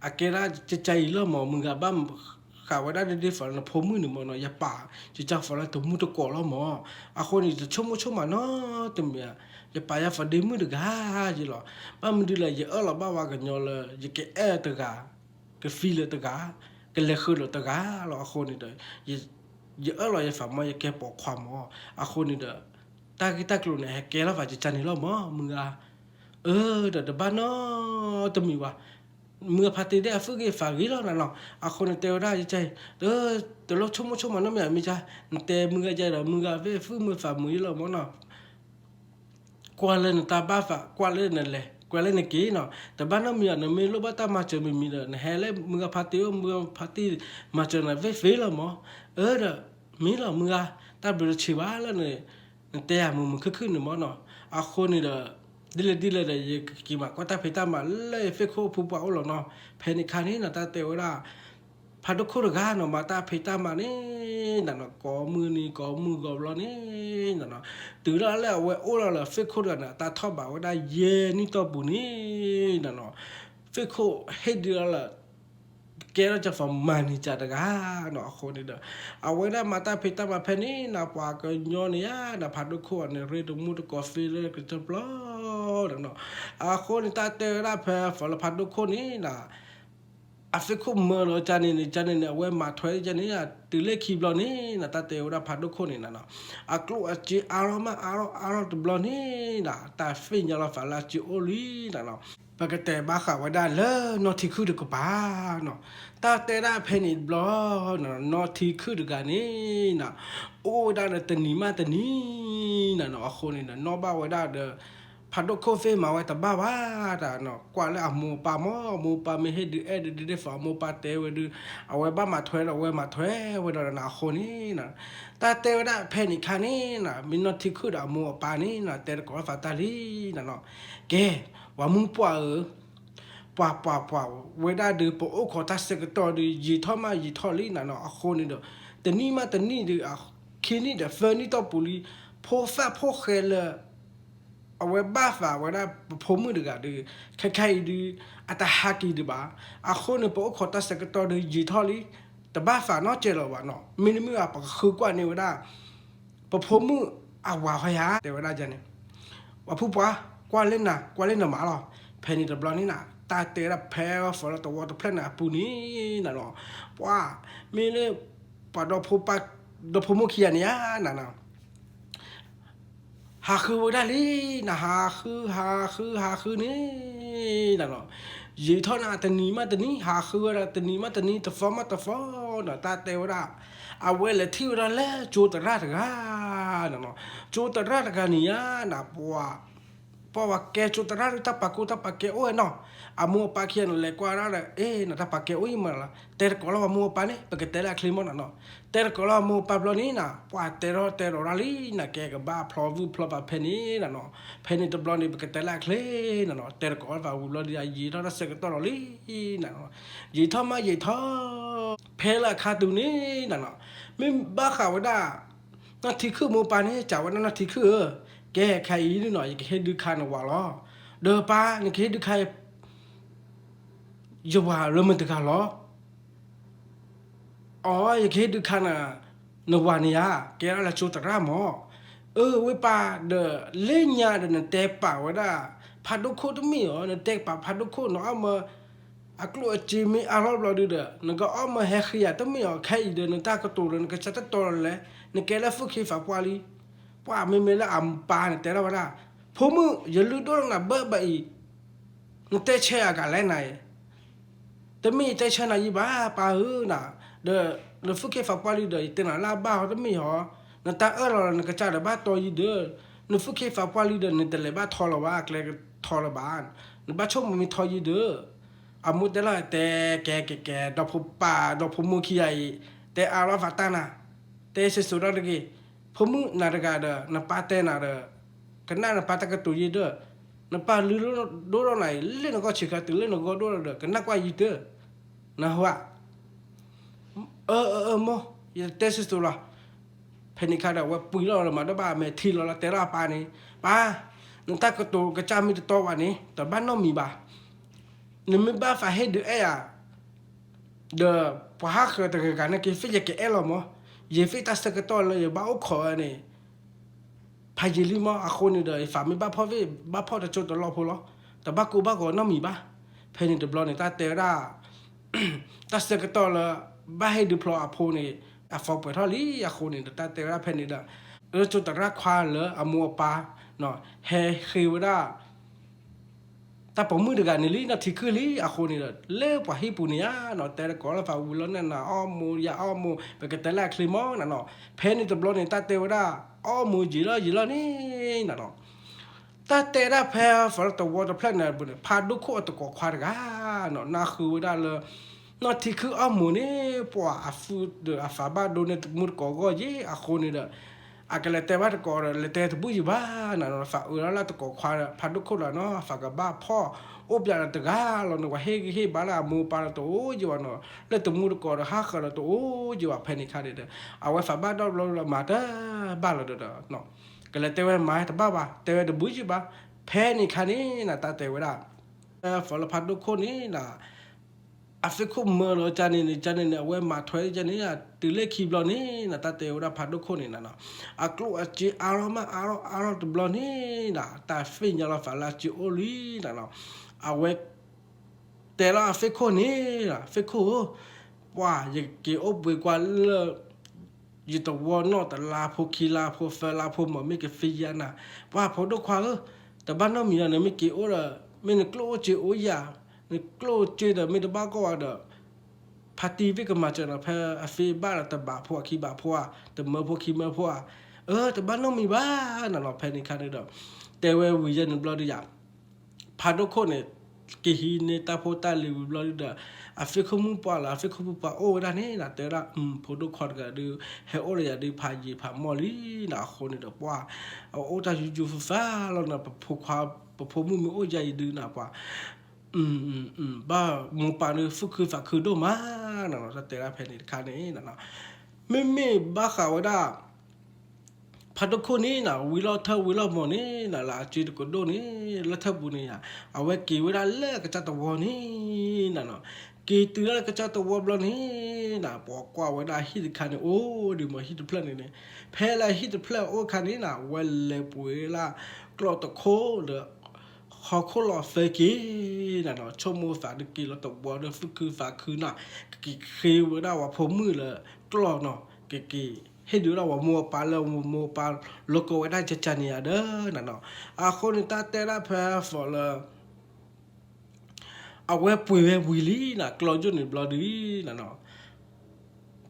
အကဲဒၣ်ကကအံၤလီၤမၢ်, မုၢ်ဂၤဘၣ်ဃးဝဲဒၣ်ဒ်ဒ်သိးလၢ နဖိမုၣ်န့ၣ်မၢ်နီၤ, ယပာ် ယကၢ်သးလၢတမူတကိးလီၤမၢ်, အဃိန့ၣ် ယတဆိကမိၣ်ဆိကမးနီတမံၤဧါ, ယပာ်ယၤသးဒ့မုၣ်တဂၤယံၤလီၤ, ဘၣ်မနုၤလဲၣ် ယအၢၣ်လီၤဘၣ်ဝဲကညီလၢ ယကအဲၣ်တဂၤ, ကသံလၢၤတဂၤ, ကလဲၤဃုာ်လၢၤတဂၤလီၤ, အဃိန့ၣ်ဒီး ယအၢၣ်လီၤယသးမၢ် ယကဲပိာ်ခွါမၢ်, အဃိန့ၣ်ဒီး တၢ်ဂ့ၢ်တၢ်ကျိၤန့ၣ် ဟဲကဲထီၣ်သးကကန့ၣ်လီၤမၢ် မုၢ်ဂၤ, အၢ ဒီးတဘၣ်နီတမံၤဘၣ်, မုၢ်ဂၤဖါတံၢ်ဒၣ်အသူၣ်ဂ့ၤသးဂ့ၤလီၤနၤနီၤ, အဃိန့ၣ်တဲဝဲဒၣ်ယက တလိၣ်ဆိကမိၣ်ဆိကမးနီတမံၤဧါ မ့ၢ်ကါ, နတဲမုၢ်ဂၤယၤဒီး မုၢ်ဂၤသ့ၣ်သူၣ်မုာ်သးမုာ်ယံၤလီၤမၢ်နီၤ ကွၢ်လၢနတၢ်ဘၣ်သး ကွၢ်လၢနလဲၤ ကွၢ်လၢနက့ၤနီၤ, တဘၣ်နီတမံၤဧါ နမ့ၢ်လိၣ်ဘၣ်တၢ်မၤစၢၤမံၤမံၤဒီး နဟဲလၢမုၢ်ဂၤဖါတံၢ်အိၣ် မုၢ်ဂၤဖါတံၢ်မၤစၢၤနၤသ့ၣ်သ့လီၤမၢ်, အၢ ဒီး မ့ၢ်လီၤမုၢ်ဂၤ, တၢ်ဘျုးတဆံးဘၣ်လၢ နတဲယၤမုာ်မုာ်ခုၣ်ခုၣ်န့ၣ်မၢ်နီၤ, အဃိန့ၣ်ဒီး ဒ်လဲၣ်ဒ်လဲၣ်ဒီး ယကက့ၤမၤကွၢ်တၢ်ဖံးတၢ်မၤလၢယသ့ၣ်ခိၣ်ဖိပှၤအိၣ်လီၤနီၤ, ဖဲန့ၣ်ခါန့ၣ်နီၤ တၢ်တဲဝဲဒၣ် ဖးဒိၣ်ခိၣ်တဂၤနီၤ မၤတၢ်ဖံးတၢ်မၤန့ၣ် နနီၤ ကိးမုၢ်နံၤကိးမုၢ်ဂီၤဘျီန့ၣ် နနီၤ, တုၤလီၤလၢအဝဲအိၣ်လီၤလၢသ့ၣ်ခိၣ်တဂၤန့ၣ် အတၢ်ထီၣ်ဘးဝဲဒၣ်ယဲၢ်နံၣ်တီၢ်ပူၤန့ၣ် နနီၤ, သ့ၣ်ခိၣ်ဟ့ၣ်ဒုးလီၤလၢ ကဲထီၣ်ကၢ်သးမၤန့ၢ်ကၢ်တဂၤနီၤ, အဃိန့ၣ်ဒီး အဝဲဒၣ်မၤတၢ်ဖံးတၢ်မၤဖဲန့ၣ်နီၤ ပှၤကညီန့ၣ်ဧါ နဖးဒိၣ်ခိၣ်အန့ၣ် ရ့တမူတကိးသ့လၢကတၢၢ်ပျီ နနီၤ, အဃိန့ၣ် တၢ်တဲဝဲဒၣ်ဖဲ ဖီလၢဖးဒိၣ်ခိၣ်န့ၣ်နီၤ အသ့ၣ်ခိၣ်မၢလီၤကၢ်န့ၣ်န့ၣ် ကၢ်န့ၣ်န့ၣ် အဝဲမၤထွဲကၢ်န့ၣ် တုၤလၢခံဘျီန့ၣ်နီၤ တၢ်တဲဝဲဒၣ်ဖးဒိၣ်ခိၣ်န့ၣ်နနီၤ, အကျိၣ်အစ့အါထီၣ်မးအါထီၣ်အါထီၣ်တဘျီန့ၣ်နီၤ တၢ်သ့ၣ်ညါလီၤသးလၢအစ့အိၣ်လံနနီၤ ပကတဲဘၣ်ဃးဝဲဒၣ်လၢနီၢ်ထံခုၣ်တကပၤနီၤ, တၢ်တဲဒၣ်ဖဲန့ၣ်တဘျီ, နီၢ်ထံခုၣ်တဂၤန့ၣ်နီၤ, အိၣ်ဝဲဒၣ်ဒီးတနံၤမးတနံၤနီၤ, အဃိန့ၣ်ဒီး နီၢ်ဘၣ်ဝဲဒၣ်ဒီး ဖးဒိၣ်ခိၣ်သ့ၣ်မၤဝဲတဘၣ်ဘၣ်တၢ်နီၤ, ကွၢ်လၢအမိၢ်အပၢ်မၢ်, အမိၢ်အပၢ်မ့ၢ်ဟ့ၣ်ဒုးအဲၣ်ဒုးဒ်သ့ၣ်သီး အမိၢ်အပၢ်တဲဝဲဒုး, အဝဲဘၣ်မၤထွဲဒီးအဝဲမၤထွဲဝဲဒီးနီၤ, အဃိန့ၣ် တၢ်တဲဝဲဒၣ်ဖဲန့ၣ်ခါန့ၣ်နီၤ, မ့ၢ်နီၢ်ထံခုၣ်ဒီးအမိၢ်အပၢ်န့ၣ်နီၤ, တဲတကိးလၢသးတၢ်လံနီၤနီၤ, ကဲ, ပှၤမုၢ်ပှၢ်ဧၢ, ပှၤပှၤပှၤဝဲဒၣ်ဒုး ပအိၣ်ခိးတၢ်ဆၢကတီၢ်ဒုး ယံာ်ထီၣ်မးယံာ်ထီၣ်လံနီၤနီၤ, အဃိန့ၣ်ဒီး တနံၣ်မးတနံၣ်ဒုး ခံနံၣ်ဒီးသၢနံၣ်တီၢ်ပူၤလံ, ဖိသၣ်ဖိၣ်ဃဲလၢ အဝဲဘၣ်သးဝဲဒၣ်ပဖိမုၣ်တဂၤဒီး ခဲခါအံၤဒုး အတဟးက့ၤဒံးဘၣ်. အဃိန့ၣ် ပအိၣ်ခိးတၢ်ဆၢကတီၢ်ဒီးယံာ်ထီၣ်လံ, တဘၣ်သးနီတစဲးလၢၤဘၣ်နီၤ. မ့တမ့ၢ်ဘၣ် ပကဃုကွၢ်န့ၢ်ဝဲဒၣ် ပဖိမုၣ်အဝၤဟီယၤ တဲဝဲဒၣ်န့ၣ်, ပှၤဖုပှၤ ကွၢ်လၢနၤ ကွၢ်လၢနမါလီၤ. ဖဲန့ၣ်တဘျီန့ၣ်နီၤ တၢ်တဲဝဲဒၣ်ဖဲအီၣ်ဖီလၢသဝီတဖျၢၣ်န့ၣ်အပူၤန့ၣ်နီၤ, ပှၤ မ့ၢ်လၢ ပှၤဒီဖိမိၢ်ခံဂၤန့ၣ်ဧါနီၤနီၤ ဟးဃုဝဲဒၣ်လံနီၤ, ဟးဃု ဟးဃု ဟးဃုန့ၣ်နီၤနီၤ, ယံာ်ထီၣ်န့ၣ် တနံၤမးတနံၤ ဟးဃုဝဲဒၣ် တနံၤမးတနံၤ တသီမးတသီနီၤ, တၢ်တဲဝဲဒၣ် အဝဲလဲၤထံၣ်ဝဲဒၣ်လၢကၠိသရၣ်တဂၤနီၤနီၤ, ကၠိသရၣ်တဂၤန့ၣ်ဧါနီၤ ပှၤ ပှၤဝဲကဲကၠိသရၣ်ဒုး တၢ်ပာ်ကိၢ်တၢ်ပာ်ကဲအိၣ်ဝဲနီၤ. အမိၢ်အပၢ်ခံဂၤန့ၣ် လဲၤကွၢ်ဒၣ်ဒီး အ့နီၤ တၢ်ပာ်ကဲအိၣ်အံၤမးလီၤ. တဲတကိးလၢပှၤမိၢ်အပၢ်န့ၣ် ပကတဲလၢအချ့မးနီၤနီၤ. တဲတကိးလၢပှၤမိၢ်အပၢ်ဘျီန့ၣ်နီၤ ပှၤတဲထီၣ်တဲဒီးရၣ်လံနီၤ, ကဲကဘၣ်ဖျီဝံၣ်ဖျီဘၣ်ဖဲန့ၣ်နီၤနီၤ. ဖဲန့ၣ်တဘျီန့ၣ် ပကတဲလၢအချ့နီၤနီၤ. တဲတကိးလၢပှၤဝံၤဘျီဒီး ယံာ်ထီၣ်တၢ်ဆၢကတီၢ်လီၤလံနီၤနီၤ. ယံာ်ထီၣ်မးယံာ်ထီၣ် ဖဲလၢအခါတုၤန့ၣ်နီၤနီၤ မ့ၢ်ဘၣ်ဃးဝဲဒၣ် နီၢ်ထံခုၣ်မိၢ်ပၢ်န့ၣ် စံးဝဲဒၣ်နီၢ်ထံခုၣ်ဧၢ, ကဲခဲအံၤနီၤ ယကဟ့ၣ်ဒုးခါနဝၤလီၤ. ဒီးပၢ် နကဟ့ၣ်ဒုးခါ ယဝၤလၢမတၤတဂၤလီၤ. အိ ယကဟ့ၣ်ဒုးခါနၤ နဝၤန့ၣ်ဧါ, ကဲဒၣ်လၢကၠိသရၣ်မး. အၢ ဝ့ၢ်ပၢ်ဒီး လၢညါဒီးနတဲပာ်ဝဲဒၣ် ဖးဒိၣ်ခိၣ်တမ့ၢ်ဧါ, နတဲပာ်ဖးဒိၣ်ခိၣ် နအီၣ်မၢ အကျိၣ်အစ့မ့ၢ်အါထီၣ်ဘျီဒုဒီး နကအီၣ်မၢဟဲဃ့ယၤတမ့ၢ်ဧါ, ခဲအံၤဒီးနတၢ်ကတိၤဒီး နကစၢ်တတီၤလီၤလဲၣ်, နကဲလၢသူၣ်က့သးပှၢ်လံ. ပှၤမ့မ့ၢ်လၢအပၢ်န့ၣ်တဲထီၣ်ဝဲဒၣ်, ဖိမုၣ် ယလုၢ်ဒိၣ်နၤဘၢဘၣ်အံၤ နတဲဆၢအဂၤလဲၣ်နၤအံၤ, တမ့ၢ်ယတဲဆၢနၤယံၤဘၣ် ပၢ်ဧၢနၤ, ဒီးနသူၣ်က့သးပှၢ်လံဒီး ယတဲနၤလၢအဘၣ်ဟီတမ့ၢ်ဟီ, နတၢ်အၢၣ်လီၤ နကစၢ်ဒီးဘၣ်တီယံၤဒီး, နသူၣ်က့သးပှၢ်လံဒီး နတလဲၤဘၣ်ထီလၢၤဘၣ် အကျဲကထီလၢၤဘၣ်, နဘၣ်ဆိကမိၣ်မ့ၢ်ထီယံၤဒီး, အမိၢ်တဲလီၤတဲကဲကဲကဲ ဒီဖိပၢ် ဒီဖိမိၢ်ခံဂၤအံၤ, တဲအါထီၣ်သးတၢ်နၤ, တဲစံၣ်စိၤထီၣ်တဂ့ၤ, ဖိမုၣ်နၤတဂၤဒီး နပၢ်တဲနၤဒီး ကနၣ်နပၢ်တၢ်ကတိၤယံၤဒီး, နပၢ်လုၢ်ဒိၣ်ဒိၣ်ထီၣ်နၤအံၤ လၢနဂီၢ်ဆံးခါတုၤလၢနဂီၢ်ဒိၣ်ထီၣ်ဒီး ကနၣ်ကွၢ်ယံၤဒီး, နဟါ, အၢ အၢ အၢ မိၢ်, ယတဲစံၣ်စိၤလီၤ. ဖဲန့ၣ်ခါဒီး အဝဲပှ့ၤလီၤလၢမၤဒိၣ်ဘၣ်အမဲာ်ထံလီၤလီၤ တဲထီၣ်အပၢ်န့ၣ်, ပၢ်, နတၢ်ကတိၤကစၢ်မ့ၢ်တတီဘၣ်န့ၣ် တဘၣ်နီတမံၤဘၣ်. နမ့ၢ်ဘၣ်သးဟ့ၣ်ဒုးအဲၣ်ယၤ ဒီးပှၤဟးဃၢၤတဂၤဂၤန့ၣ်က့ၤ သ့ၣ်ယကအဲၣ်လီၤမး, ယသ့ၣ်တၢ်ဆၢကတီၢ်လၢယဘၣ်အိၣ်ခိးဝဲန့ၣ် ဖးယံာ်လံမး, အဃိန့ၣ်ဒီး ယသးမ့ၢ်ဘၣ်ဖှီၣ်သ့ၣ် ဘၣ်ဖှီၣ်တစိၢ်တလီၢ်ဖိလီၤ, တဘၣ်ကိၢ်ဘၣ်ဂီၤနီတမံၤဘၣ်. ဖဲန့ၣ်တဘျီန့ၣ် တၢ်တဲဝဲဒၣ် တၢ်ဆၢကတီၢ်လၢ ဘၣ်ဟ့ၣ်ဒုးဖျီအဖိန့ၣ် အသီပှဲၤထီၣ်လံ. အဃိန့ၣ်ဒီး တၢ်တဲဝဲဒၣ်ဖဲန့ၣ်ဒီး လၢကၠိသရၣ်ခွါလၢအမိၢ်အပၢ် ဟဲဃ့ဝဲဒၣ် တၢ်ပိာ်မုၣ်တဂၤန့ၣ်လံ နီၢ်ထံခုၣ်လံ. အဃိန့ၣ်ဒီး လၢပှၤဟံၣ်ပူၤန့ၣ်ဧါနီၤ တဲတကိးလၢသးဝံၤလီၤန့ၣ် နၤအီၣ်မိၢ်ယအီၣ်မိၢ် ပကတဲလၢအချ့မးနၤနီၤ. ဖဲန့ၣ်တဘျီန့ၣ် တၢ်တဲဝဲဒၣ် အီၣ်မိၢ်ယံာ်လီၤယံာ်လီၤန့ၣ်နၤနီၤ. တၢ်တဲဒၣ်ဖဲသဝီတဖျၢၣ်န့ၣ် ဖးဒိၣ်ခိၣ်အတကိးခွါတဂၤနီၤ နၢ်ဟူဝဲဒၣ်လၢ နီၢ်ထံခုၣ်အီၣ်မိၢ်န့ၣ် ပှၤအသူၣ်ဒီးအသးဘၣ်ဒိန့ၢ်တမူတကိးအဂီၢ်ယ့ၣ် အဃိန့ၣ်ဒီး အကလဲၤတဲဘၣ်တကိးဒီး လဲၤတဲတဘူၣ်ယံၤဘၣ်နၤနီၤ. သးအၢလီၤလၢတကိးခွါဒီး ဖးဒိၣ်ခိၣ်လီၤနီၤ သးကဘၣ်ဖီၣ်အိၣ်ပျးဒီးတဂၤလီၤန့ၣ် ပှၤဟ့ၣ်ဂံၢ်ဟ့ၣ်ဘါလၢအမိၢ်အပၢ်လီၤတအိၣ်ယံၤဘၣ်နီၤ လၢတမူတကိးဒီး ဟးဃၢၤလီၤတအိၣ်ယံၤဘၣ် ဖဲန့ၣ်ခါန့ၣ်ဒီး အဝဲသးဘၣ်ဒိဘျီလီၤမၤတဘၣ်လီၤဒီး ကလဲၤတဲဝဲမၤတဘၣ်ဘၣ် တဲဝဲတဘူၣ်ယံၤဘၣ်. ဖဲန့ၣ်ခါန့ၣ်နၤ တၢ်တဲဝဲဒၣ် သီလၢဖးဒိၣ်ခိၣ်န့ၣ်နၤ အသ့ၣ်ခိၣ်မၢလီၤကန့ၣ်န့ၣ် ကန့ၣ်န့ၣ် အဝဲမၤထွဲကန့ၣ် တုၤလၢခံဘျီန့ၣ်နၤ တၢ်တဲဝဲဒၣ်ဖးဒိၣ်ခိၣ်န့ၣ်နၤနီၤ အကျိၣ်အစ့အါထီၣ်မးအါထီၣ်အါထီၣ်တဘျီန့ၣ်နၤ တၢ်သ့ၣ်ညါလီၤသးလၢအစ့အိၣ်လံနၤနီၤ အဝဲ တဲလီၤအသ့ၣ်ခိၣ်န့ၣ် သ့ၣ်ခိၣ်ဧၢ, ပှၤ ယက့ၤအိၣ်ဘှံးကွၢ်လၢ ယတဝီနီၢ်တလါဖိခံလါဖိသၢလါဖိမ့ၢ်မ့ၢ်ကသံယါနၤ, ပှၤဖိဒိၣ်ခွါဧၢ, တဘၣ်နီတမံၤဒီး နမ့ၢ်က့ၤအိၣ်ဒီး မ့ၢ်နကျိၣ်အိၣ်စ့အိၣ်ယၤ, နကျိၣ်စ့ဒီးမ့ၢ်တဘၣ်ကီၢ်ဝဲဒီး ဖါတံၢ်ဘ့ၣ်ကမၤစၢၤနၤ ဖဲအသ့ဘၣ်ဒီးတဘးဖိအခံဘးဖိဧါ, တမၢဖိခံမၢဖိဧါ, အၢ တဘၣ်နီတမံၤဘၣ်နၤနီၤ. ဖဲန့ၣ်အခါန့ၣ်ဒီး တဲဝဲဝံၤယဲၢ်န့ၣ်ဘျီဒုးယၤ ဖးဒိၣ်ခိၣ်န့ၣ် က့ၤဟံးန့ၢ်တၢ်ဖိတၢ်လံၤဝံၤဘျီဒုးဒီး အသ့ၣ်ခိၣ်မုၣ်ပှၢ်လၢ အသ့ၣ်ခိၣ်မုၣ်ပှၢ်အိၣ်ဝဲဒၣ်န့ၣ်နၤ တဲဝဲဒၣ် ဖိဒိၣ်ခွါတဂၤဒုး ဟဲအိၣ်ဒီးယၤဒုး ဖးယံာ်ဖးမီၢ်လံနၤ. အဃိန့ၣ်ဒီးပှၤ အအိၣ်တၢ်ယူးယူးဖးဖးလီၤနၤ ပဖိခွါ ပဖိမုၣ်မ့ၢ်အိၣ်ယၤအံၤဒုးနၤ ပှၤ ဘၣ်မိၢ်ပၢ်ဒုး သူၣ်ခုသးခုဒိၣ်မးနၤနီၤ. တၢ်တဲဒၣ်ဖဲန့ၣ်တခါန့ၣ်နၤနီၤ မ့မ့ၢ်ဘၣ်ဃးဝဲဒၣ် ဖးဒိၣ်ခိၣ်န့ၣ်နၤ ဝံၤလီၢ်ထၢၣ်ဝံၤလီၢ်မီၢ်န့ၣ်နၤ လၢအစ့တကဒိၣ်န့ၣ် လၢထၢၣ်ပူၤန့ၣ်ယါ အဝဲက့ၤဝဲဒၣ်လၢကစၢ်သဝီန့ၣ်နၤနီၤ. က့ၤတုၤလၢကစၢ်သဝီဘျီန့ၣ်နၤ ပှၤကွၢ်ဝဲဒၣ်ဟံၣ်တခါန့ၣ် အိၣ်ဒံးမ့ၢ်ဟံၣ်တဖျၢၣ်န့ၣ်န့ၣ် ဖဲလၢဟံၣ်တဖျၢၣ်အအိၣ်အခါန့ၣ်နၤ အဝဲလဲၤပှ့ၤလၢကျီၢ်တခိၣ်ဒီး ဟီၣ်ခိၣ်လီၤသၢက့ၤနၤနီၤ ဆိကမိၣ်သးဒုးက့ၤလီၤတဝီဒီး သူၣ်ခုသးခုနၤ ကက့ၤဃ့ဝဲဒၣ်ပှၤဖိမုၣ်လၢကျီၢ်နီၤ ကက့ၤ ဟ့ၣ်ဒုးဝဲဒၣ်ပှၤမိၢ်ပၢ်လၢမိၢ်ပၢ် လိၣ်ကီဝဲဒၣ်ကကန့ၣ်ယါဒီးနၤနီၤ. အဃိန့ၣ်တၢ်တဲဒၣ်ဖဲအသီလၢ အဝဲပှ့ၤဝဲဝံၤလံနၤ ကျီၢ်ယိၣ်န့ၣ်ဘျီဒုးနၤနီၤ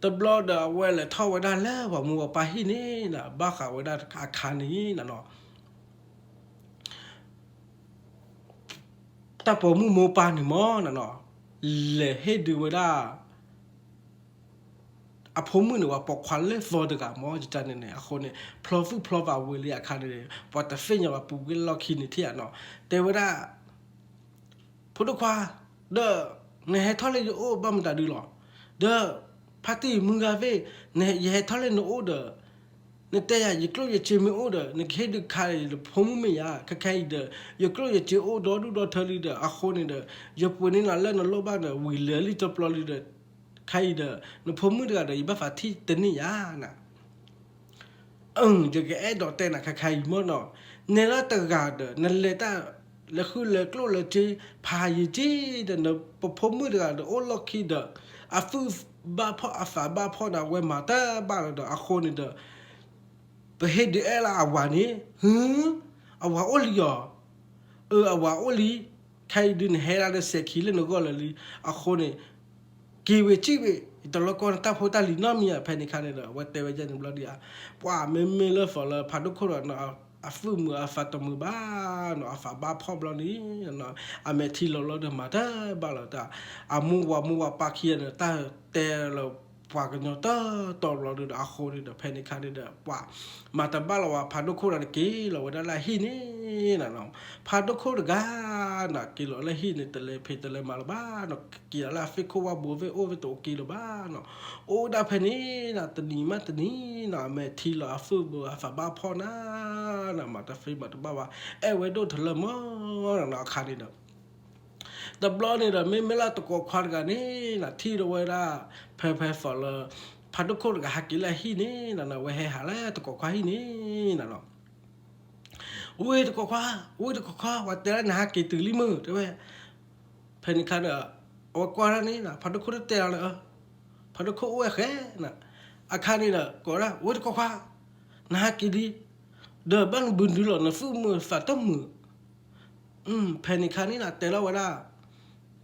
တဘျီဒီးအဝဲလဲၤထီၣ်ဝဲဒၣ်လၢပှၤမိၢ်ပၢ်ဟံၣ်န့ၣ်နၤ ဘၣ်ဃးဝဲဒၣ်အခါန့ၣ်နၤနီၤ တၢ်ပိာ်မုၣ်မိၢ်ပၢ်န့ၣ်မ့ၢ်နၤနီၤ လဲၤဟ့ၣ်ဒုးဝဲဒၣ် အဖိမုၣ်န့ၣ် ပှၤပိာ်ခွါလၢသီတဂၤမ့ၢ် ယတၢ်န့ၣ်န့ၣ် အဃိန့ၣ် ဖျီသူၣ်ဖျီသးဝံၤလံအခါန့ၣ် ပှၤတသ့ၣ်ညါဘၣ် ပူၤကွံာ်လီၢ်ခံန့ၣ်ထံၣ်ဧါနီၤ တဲဝဲဒၣ် ဖိဒိၣ်ခွါ ဒီး နဟဲထီၣ်လၢယအိၣ်ဘၣ်မတၤဒုလီၤ ဒီး ဖါတံၢ်မုၢ်ဂၤသ့ၣ် ယဟဲထီၣ်လၢနအိၣ်ဒီး နတဲယၤ ယကျိၣ်ယစ့မ့ၢ်အိၣ်ဒီး နကဟ့ၣ်ဒုးခါဒီး ယဖိမုၣ်မ့ၢ်ယါ ခဲခဲအံၤဒီး ယကျိၣ်ယစ့အိၣ်ဒီဒူၣ်ဒီထၢလံဒီး အဃိန့ၣ်ဒီး ယပှ့ၤန့ၢ်နၤလၢနလိၣ်ဘၣ်ဒီး ဝံၤလၢာ်လံတပျီလံဒီး ခဲအံၤဒီး နဖိမုၣ်တဂၤဒီး ယဘၣ်သးထံၣ်တန့ၢ်ယါနၤ အၢ ယကအဲၣ်ဒိးတဲနၤခဲခဲအံၤမ့ၢ်နီၤ နဲလၢတဂၤဒီး နလဲၤတၢ် လဲၤဃုလဲၤကျိၣ်လဲၤစ့ ဖးယံာ်က့ၤဒီး နပဖိမုၣ်တဂၤဒီး အိၣ်လီၢ်ခံဒီး အသူၣ်ဘၣ်ဖှီၣ်အသးဘၣ်ဖှီၣ်ဒီး အဝဲမၤတဘၣ်လီၤဒီး အဃိန့ၣ်ဒီး ပဟ့ၣ်ဒုးအဲၣ်လၢအဝၤန့ၣ် ဟု အဝၤအိၣ်လံအီၤ အၢ အဝၤအိၣ်လံ ခဲအံၤဒုးနဟဲဒၣ်ဒီးစဲးခံလၢနဂီၢ်လၢာ်လံ အဃိန့ၣ် က့ၤဝံၤစံးဝံၤ ယတလိၣ်ကီၢ်နတၢ်ဖိတၢ်လံၤနီတမံၤဧါ ဖဲန့ၣ်အခါန့ၣ်ဒီး အဝဲတဲဝဲဒ်န့ၣ်ဘျီဒုးဧါ ပှၤမ့မ့ၢ်လၢသီလၢဖးဒိၣ်ခိၣ်ဒီး အသူၣ်မုာ်အသးတမုာ်ဘၣ်နီၤ အသးဘၣ်ဖှီၣ်ဘျီန့ၣ် အမဲာ်ထံလီၤလီၤဒီးမၤတဘၣ်လီၤတၢ် အမိၢ်ဝၤမိၢ်ဝၤပၢ်ခံဂၤန့ၣ် တၢ်တဲလၢပှၤကညီတတီၤဘျီဒုးဒီး အဃိန့ၣ်ဒီး ဖဲန့ၣ်အခါန့ၣ်ဒီး ပှၤမၤတဘၣ်လီၤဝဲ ဖးဒိၣ်ခိၣ်ဒီးက့ၤလီၤဝဲဒၣ်လၢအဟံၣ်န့ၣ်နၤနီၤ ဖးဒိၣ်ခိၣ်တဂၤနၤ က့ၤလီၤလၢဟံၣ်န့ၣ် တလဲၤဖံးတလဲၤမၤလၢၤဘၣ်နီၤ က့ၤလီၤလၢအသ့ၣ်ခိၣ်ဝၣ်ဘိသ့ၣ်အိၣ်သ့ၣ်တအိၣ်က့ၤလၢၤဘၣ်နီၤ အိၣ်ဒၣ်ဖဲန့ၣ်နၤ တနံၤမးတနံၤနီၤ အမဲာ်ထံလီၤအသူၣ်ဘၣ်အသးဘၣ်ဖှီၣ်နၤ နၤ မၤတသ့မၤတဘၣ်ဘၣ် အဲၣ်ဝဲဒိၣ်ထီၣ်လၢမီၢ်နီၤ အခါန့ၣ်ဒီး တဘျီန့ၣ်ဒီး မ့မ့ၢ်လၢတကိးခွါတဂၤန့ၣ်နၤ ထံၣ်ဒီးဝဲဒၣ် ဖဲဖဲသီလၢ ဖးဒိၣ်ခိၣ်တဂၤဟးက့ၤလၢအဟံၣ်န့ၣ်နၤ ဝဲဟဲဟးလၢတကိးခွါဟံၣ်န့ၣ်နၤနီၤ ဝ့ၢ်တကိးခွါ ဝ့ၢ်တကိးခွါ ပှၤတဲလၢနဟးက့ၤတုၤလံမုၢ် တဲဝဲ ဖဲန့ၣ်အခါဒီး အဝဲကွၢ်ဒၣ်န့ၣ်နၤ ဖးဒိၣ်ခိၣ်တတဲလီၤလၢ ဖးဒိၣ်ခိၣ်အိၣ်ဝဲဃဲနၤ အခါန့ၣ်ဒီး ကိးဝဲဒၣ် ဝ့ၢ်တကိးခွါ နဟးက့ၤလံ ဒီးဘၣ်နဘုဒုလီၤ နသူၣ်မုာ်သးတမုာ် ဖဲန့ၣ်အခါန့ၣ်နၤ တဲလီၤဝဲဒၣ်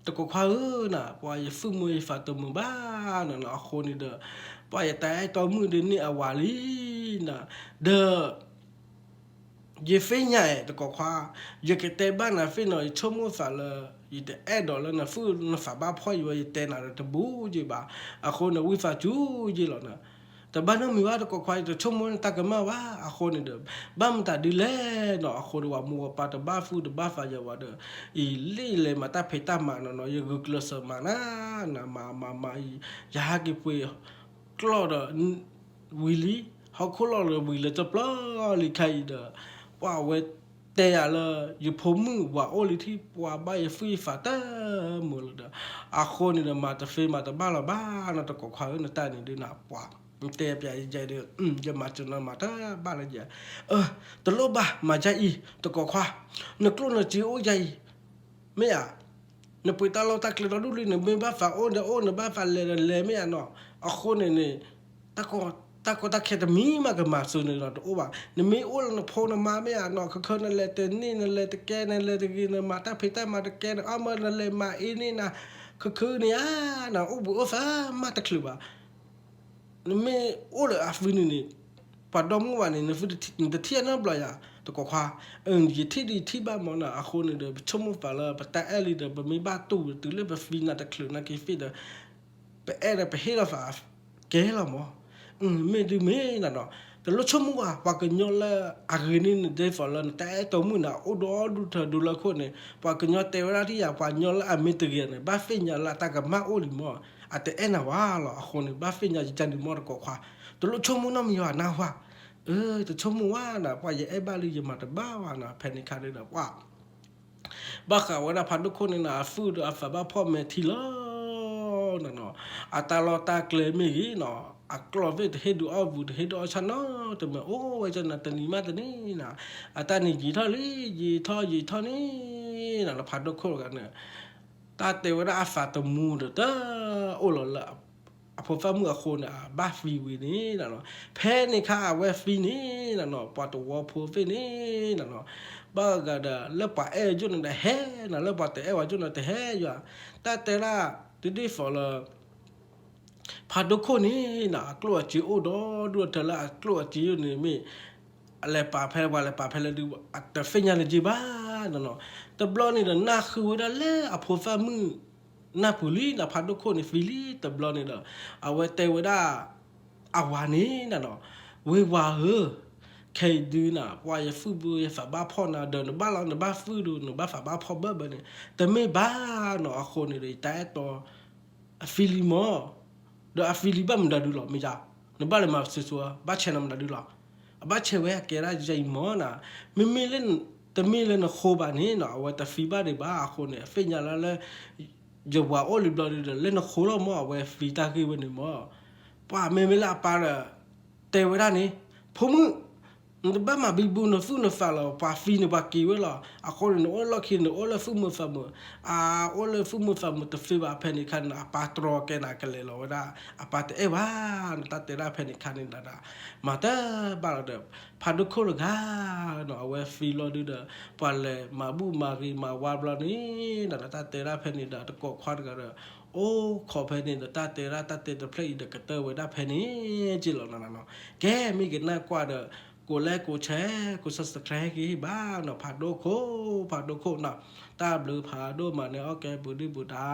တကိးခွါဧၢနၤ ပှၤယသူၣ်မုာ်ယသးတမုာ်ဘၣ်နၤနီၤ အဃိန့ၣ်ဒီး ပှၤယတၢ်အဲၣ်တီမုၣ်ဒုးန့ၢ်အဝၤလံနၤ ဒီး ယသ့ၣ်ညါအဲၣ်တကိးခွါ ယကတဲဘၣ်နၤသ့ၣ်နီၤ ယဆိကမိၣ်သးလၢ ယတအဲၣ်ဒိးလၢနသူၣ်နသးဘၣ်ဖှီၣ်ယံၤဝဲ ယတဲနၤဒီးတဘူးယံၤဘၣ် အဃိန့ၣ် ဝံသးစူၤယံၤလီၤနၤ တဘၣ်နီတမံၤဘၣ်တကိးခွါ ယတဆိကမိၣ်နတၢ်ကမၣ်ဘၣ် အဃိန့ၣ်ဒီး ဘၣ်မတၤဒုလဲၣ်နီၤ အဃိန့ၣ် ပှၤမိၢ်ပၢ်တဘၣ်သူၣ်တဘၣ်သးယၤဝဲဒီး အံၤလံလဲၤမၤတၢ်ဖံးတၢ်မၤနီၤနီၤ ယဂုာ်ကျဲးစၢးမၤနၤ နမၤမၤမၤအံၤ ယဟးက့ၤပှ့ၤ ကျီၢ်ဒီး ဝံၤလံ ဟီၣ်ခိၣ်လီၢ်ဒီးဝံၤလၢတပျီလံခါအံၤဒီး ပှၤအဝဲတဲယၤလၢ ယဖိမုၣ်ဝၤအိၣ်လံထံၣ် ပှၤဘၣ်ယသူၣ်ယသးတမုာ်လီၤဒီး အဃိန့ၣ်ဒီး မၤတသ့မၤတဘၣ်လီၤဘၣ်နီၤ တကိးခွါဧၢ နတၢ်န့ၣ်ဒုးနၤ ပှၤ နတဲပျးယဲဒုး ယမၤစၢၤနၤမၤတဘၣ်လၢယဲ အၢ တလိၣ်ဘၣ် မၤယါအံၤ တကိးခွါ နကျိၣ်နစ့အိၣ်ယါအံၤ မ့ၢ်ဧါ နပှ့ၤတၢ်လီၢ်တၢ်ကျဲဒီဒူၣ်လံ နမ့ၢ်ဘၣ်သးအိၣ်ဒီးအိၣ် နဘၣ်သးလဲၤဒီးလဲၤ မ့ၢ်ဧါနီၤ အဃိန့ၣ်န့ၣ် တၢ်ကီ တၢ်ကီတၢ်ခဲတမံၤမးကမၤစၢၤနၤဒီးတအိၣ်ဘၣ်. နမ့ၢ်အိၣ်လၢနဖိနမါမ့ၢ်ဧါနီၤ, ခဲခါနလဲၤတန့ၢ် နလဲၤတကဲ နလဲၤတဂ့ၤ နမၤတၢ်ဖံးတၢ်မၤတကဲ နအီၣ်မၢနလဲၤမၤအ့န့ၢ်နၤ, ခဲခါန့ၣ်ဧါ, နအိၣ်ဘှံးအိၣ်သါမးတချုးဘၣ်. နမ့ၢ်အိၣ်လၢအဖုန့ၣ်န့ၣ်, ပှၤဒီမုၣ်ဘၣ်န့ၣ် နတထံၣ်နီတဘျီယၤ, တကိးခွါ, ယထံၣ်ဒ်ယထံၣ်ဘၣ်မၢ်နီၤ, အဃိန့ၣ်ဒီး ပဆိကမိၣ်သးလၢပတၢ်အဲၣ်လံဒီး ပမ့ၢ်ဘၣ်တူၢ်တုၤလၢပဖံနၤတချုးနာ်က့ၤသ့ၣ်ဒီး ပအဲၣ်ဒီးပဟ့ၣ်လီၤသးကဲလီၤမၢ်. မ့ၢ်ဒုးမ့ၢ်နၤနီၤ, တလိၣ်ဆိကမိၣ်ဘၣ်, ပှၤကညီလၢအဂ့ၤန့ၣ်န့ၣ် ဒ်သိးလၢနတၢ်အဲၣ်တီမုၣ်န့ၣ် အိၣ်ဒီဒူၣ်ထၢဒူလၢခိၣ်န့ၣ်, ပှၤကညီတဲဝဲဒၣ်ဒ်ယၤ ပှၤကညီလၢအမ့ၢ်တဂ့ၤန့ၣ် ဘၣ်သ့ၣ်ညါလၢအတၢ်ကမၣ်အိၣ်လံမၢ်, အတအဲၣ်နၤဝဲလီၤ. အဃိန့ၣ် ဘၣ်သ့ၣ်ညါယကန့ၣ်မၢ်တကိးခွါ, တလိၣ်ဆိကမိၣ်နီတမံၤဘၣ်နၢ်ဟူဧါ. အၢ တဆိကမိၣ်ဝဲနၤ, ပှၤယအဲၣ်ဘၣ်လၢယမၤတဘၣ်ဘၣ်နီၤ, ဖဲန့ၣ်ခါဒီးပှၤ ဘၣ်ဃးဝဲဒၣ်ဖးဒိၣ်ခိၣ်န့ၣ်နီၤ, အသူၣ်ဒီးအသးဘၣ်ဖှီၣ်မဲာ်ထံလီၤနၤနီၤ, အတၢ်လီၢ်တၢ်ကျဲမ့ၢ်ဂ့ၤနီၤ, အကျီၢ်သ့ၣ်တဟ့ၣ်ဒုးအီၣ်ဘူး တဟ့ၣ်ဒုးအီၣ်ဆၣ်နီတမံၤ, အိၣ်ဝဲဒၣ်နၤတနံၤမးတနံၤနၤ, အတၢ်န့ၣ်ယံာ်ထီၣ်လံ, ယံာ်ထီၣ်ယံာ်ထီၣ်န့ၣ်နၤနီၤ, ဖးဒိၣ်ခိၣ်တဂၤန့ၣ် တၢ်တဲဝဲဒၣ်အသးတမူဒီးတအိၣ်လီၤလၢ အဖိသၣ်မုၣ်အဃိန့ၣ် အဘၣ်သံဝံၤန့ၣ်နၤနီၤ, ဖဲန့ၣ်ခါအဝဲသံန့ၣ်နၤနီၤ, ပှၤတဝီဖိသ့ၣ်န့ၣ်နၤနီၤ, ဘၣ်ဂၤဒီး လၢပှၤအဲၣ်ယိၣ်န့ၣ်ဒီးဟဲနၤ, လၢပှၤတအဲၣ်ဝဲယိၣ်န့ၣ်တဟဲယွၤ, တၢ်တဲဒၣ် တဒ်သိးလၢ ဖးဒိၣ်ခိၣ်န့ၣ်နၤ, အကျိၣ်အစ့အိၣ်ဒီဒူၣ်ထၢလၢအကျိၣ်အစ့ယိၣ်န့ၣ်မ့ၢ် အလဲၤပာ်ဖဲပှၤလဲၤပာ်ဖဲလၢဒုး အတသ့ၣ်ညါလၢၤဘၣ်နၤနီၤ, တဘျီန့ၣ်ဒီး နၢ်ဃုဝဲဒၣ်လၢအဖိသၣ်မုၣ် နၢ်ပူၤလံနၤ, ဖးဒိၣ်ခိၣ်န့ၣ်သံလံတဘျီန့ၣ်ဒီး အဝဲတဲဝဲဒၣ် အဝၤန့ၣ်နၤနီၤ, ဝ့ၤဝၤဧၢ, ခဲအံၤဒုးနၤ ပှၤယသူၣ်ဘၣ်ယသးဘၣ်ဖှီၣ်နၤဒီး နဘၣ်လီၤနဘၣ်သူၣ်ဒီး နဘၣ်သးဘၣ်ဖှီၣ်ဘၢဘၢန့ၣ် တမ့ၢ်ဘၣ်နီၤ, အဃိန့ၣ်ဒီး ယတၢ်အဲၣ်တီ အသံလံမၢ်, ဒီးအသံလံဘၣ်မနုၤဒုးလီၤ မ့ၢ်ယါ, နဘၣ်လဲၤမၤစိၤစိၤ ဘၣ်ဆဲးနၤမနုၤဒုးလီၤ, အဘၣ်ဆဲးဝဲအကဲဒၣ်ယအံၤမၢ်နၤ, မ့မ့ၢ်လၢ တမ့ၢ်လၢနဃိဘၣ်န့ၣ်နီၤ အဝဲတသံဘၣ်ဒံးဘၣ်အဃိန့ၣ် အသ့ၣ်ညါလၢလၢ ယဝၤအိၣ်လံဘျီဒုးဒီး လၢနဃိလီၤမၢ် အဝဲသံတၢ်ဂ့ၢ်ဝဲန့ၣ်မၢ်, ပှၤမ့မ့ၢ်လၢအပၢ်ဒီး တဲဝဲဒၣ်န့ၣ် ဖိမုၣ် နတဘၣ်မၤဘံဘူနသူၣ်နသးလီၤ, ပှၤသံန့ၣ်ပှၤက့ၤဝဲလီၤ, အဃိန့ၣ် နအိၣ်လီၢ်ခံန့ၣ် အိၣ်လၢသူၣ်မုာ်သးမုာ်, အအိၣ်လၢသူၣ်မုာ်သးမုာ်တသ့ဘၣ်, ဖဲန့ၣ်ခါန့ၣ် အပၢ်တြီကဲနၤကလဲၤလီၤဝဲဒၣ်, အပၢ်တအဲၣ်ဘၣ်နၤ တၢ်တဲဒၣ်ဖဲန့ၣ်ခါန့ၣ်ဒီး မၤတဘၣ်လီၤဒီး ဖးဒိၣ်ခိၣ်တဂၤနီၤ အဝဲသံလီၤဒုးဒီး ပှၤလဲၤမၤဘူၣ်မၤဂ့ၤမၤဝါဘျီန့ၣ် နတၢ်တဲဒၣ်ဖဲန့ၣ်ဒီး တကိးခွါတဂၤဒီး အိၣ်ခိးဖဲန့ၣ်ဒီး တၢ်တဲဒၣ်တၢ်တဲတဖျၢၣ်အံၤဒီး ကတၢၢ်ဝဲဒၣ်ဖဲန့ၣ်က့လီၤနီၤနီၤ. ကဲ မ့ၢ်ကနၣ်ကွၢ်ဒီး ကိး like ကိး share ကိး subscribe က့ၤဘၣ်နီၤ ဖးဒိၣ်ခိၣ် ဖးဒိၣ်ခိၣ်နီၤ. တၢ်ဘျုးဖးဒိၣ်မးန့ၣ် အီၣ်ကဲပူၤဒုၣ်ပူၤဒါ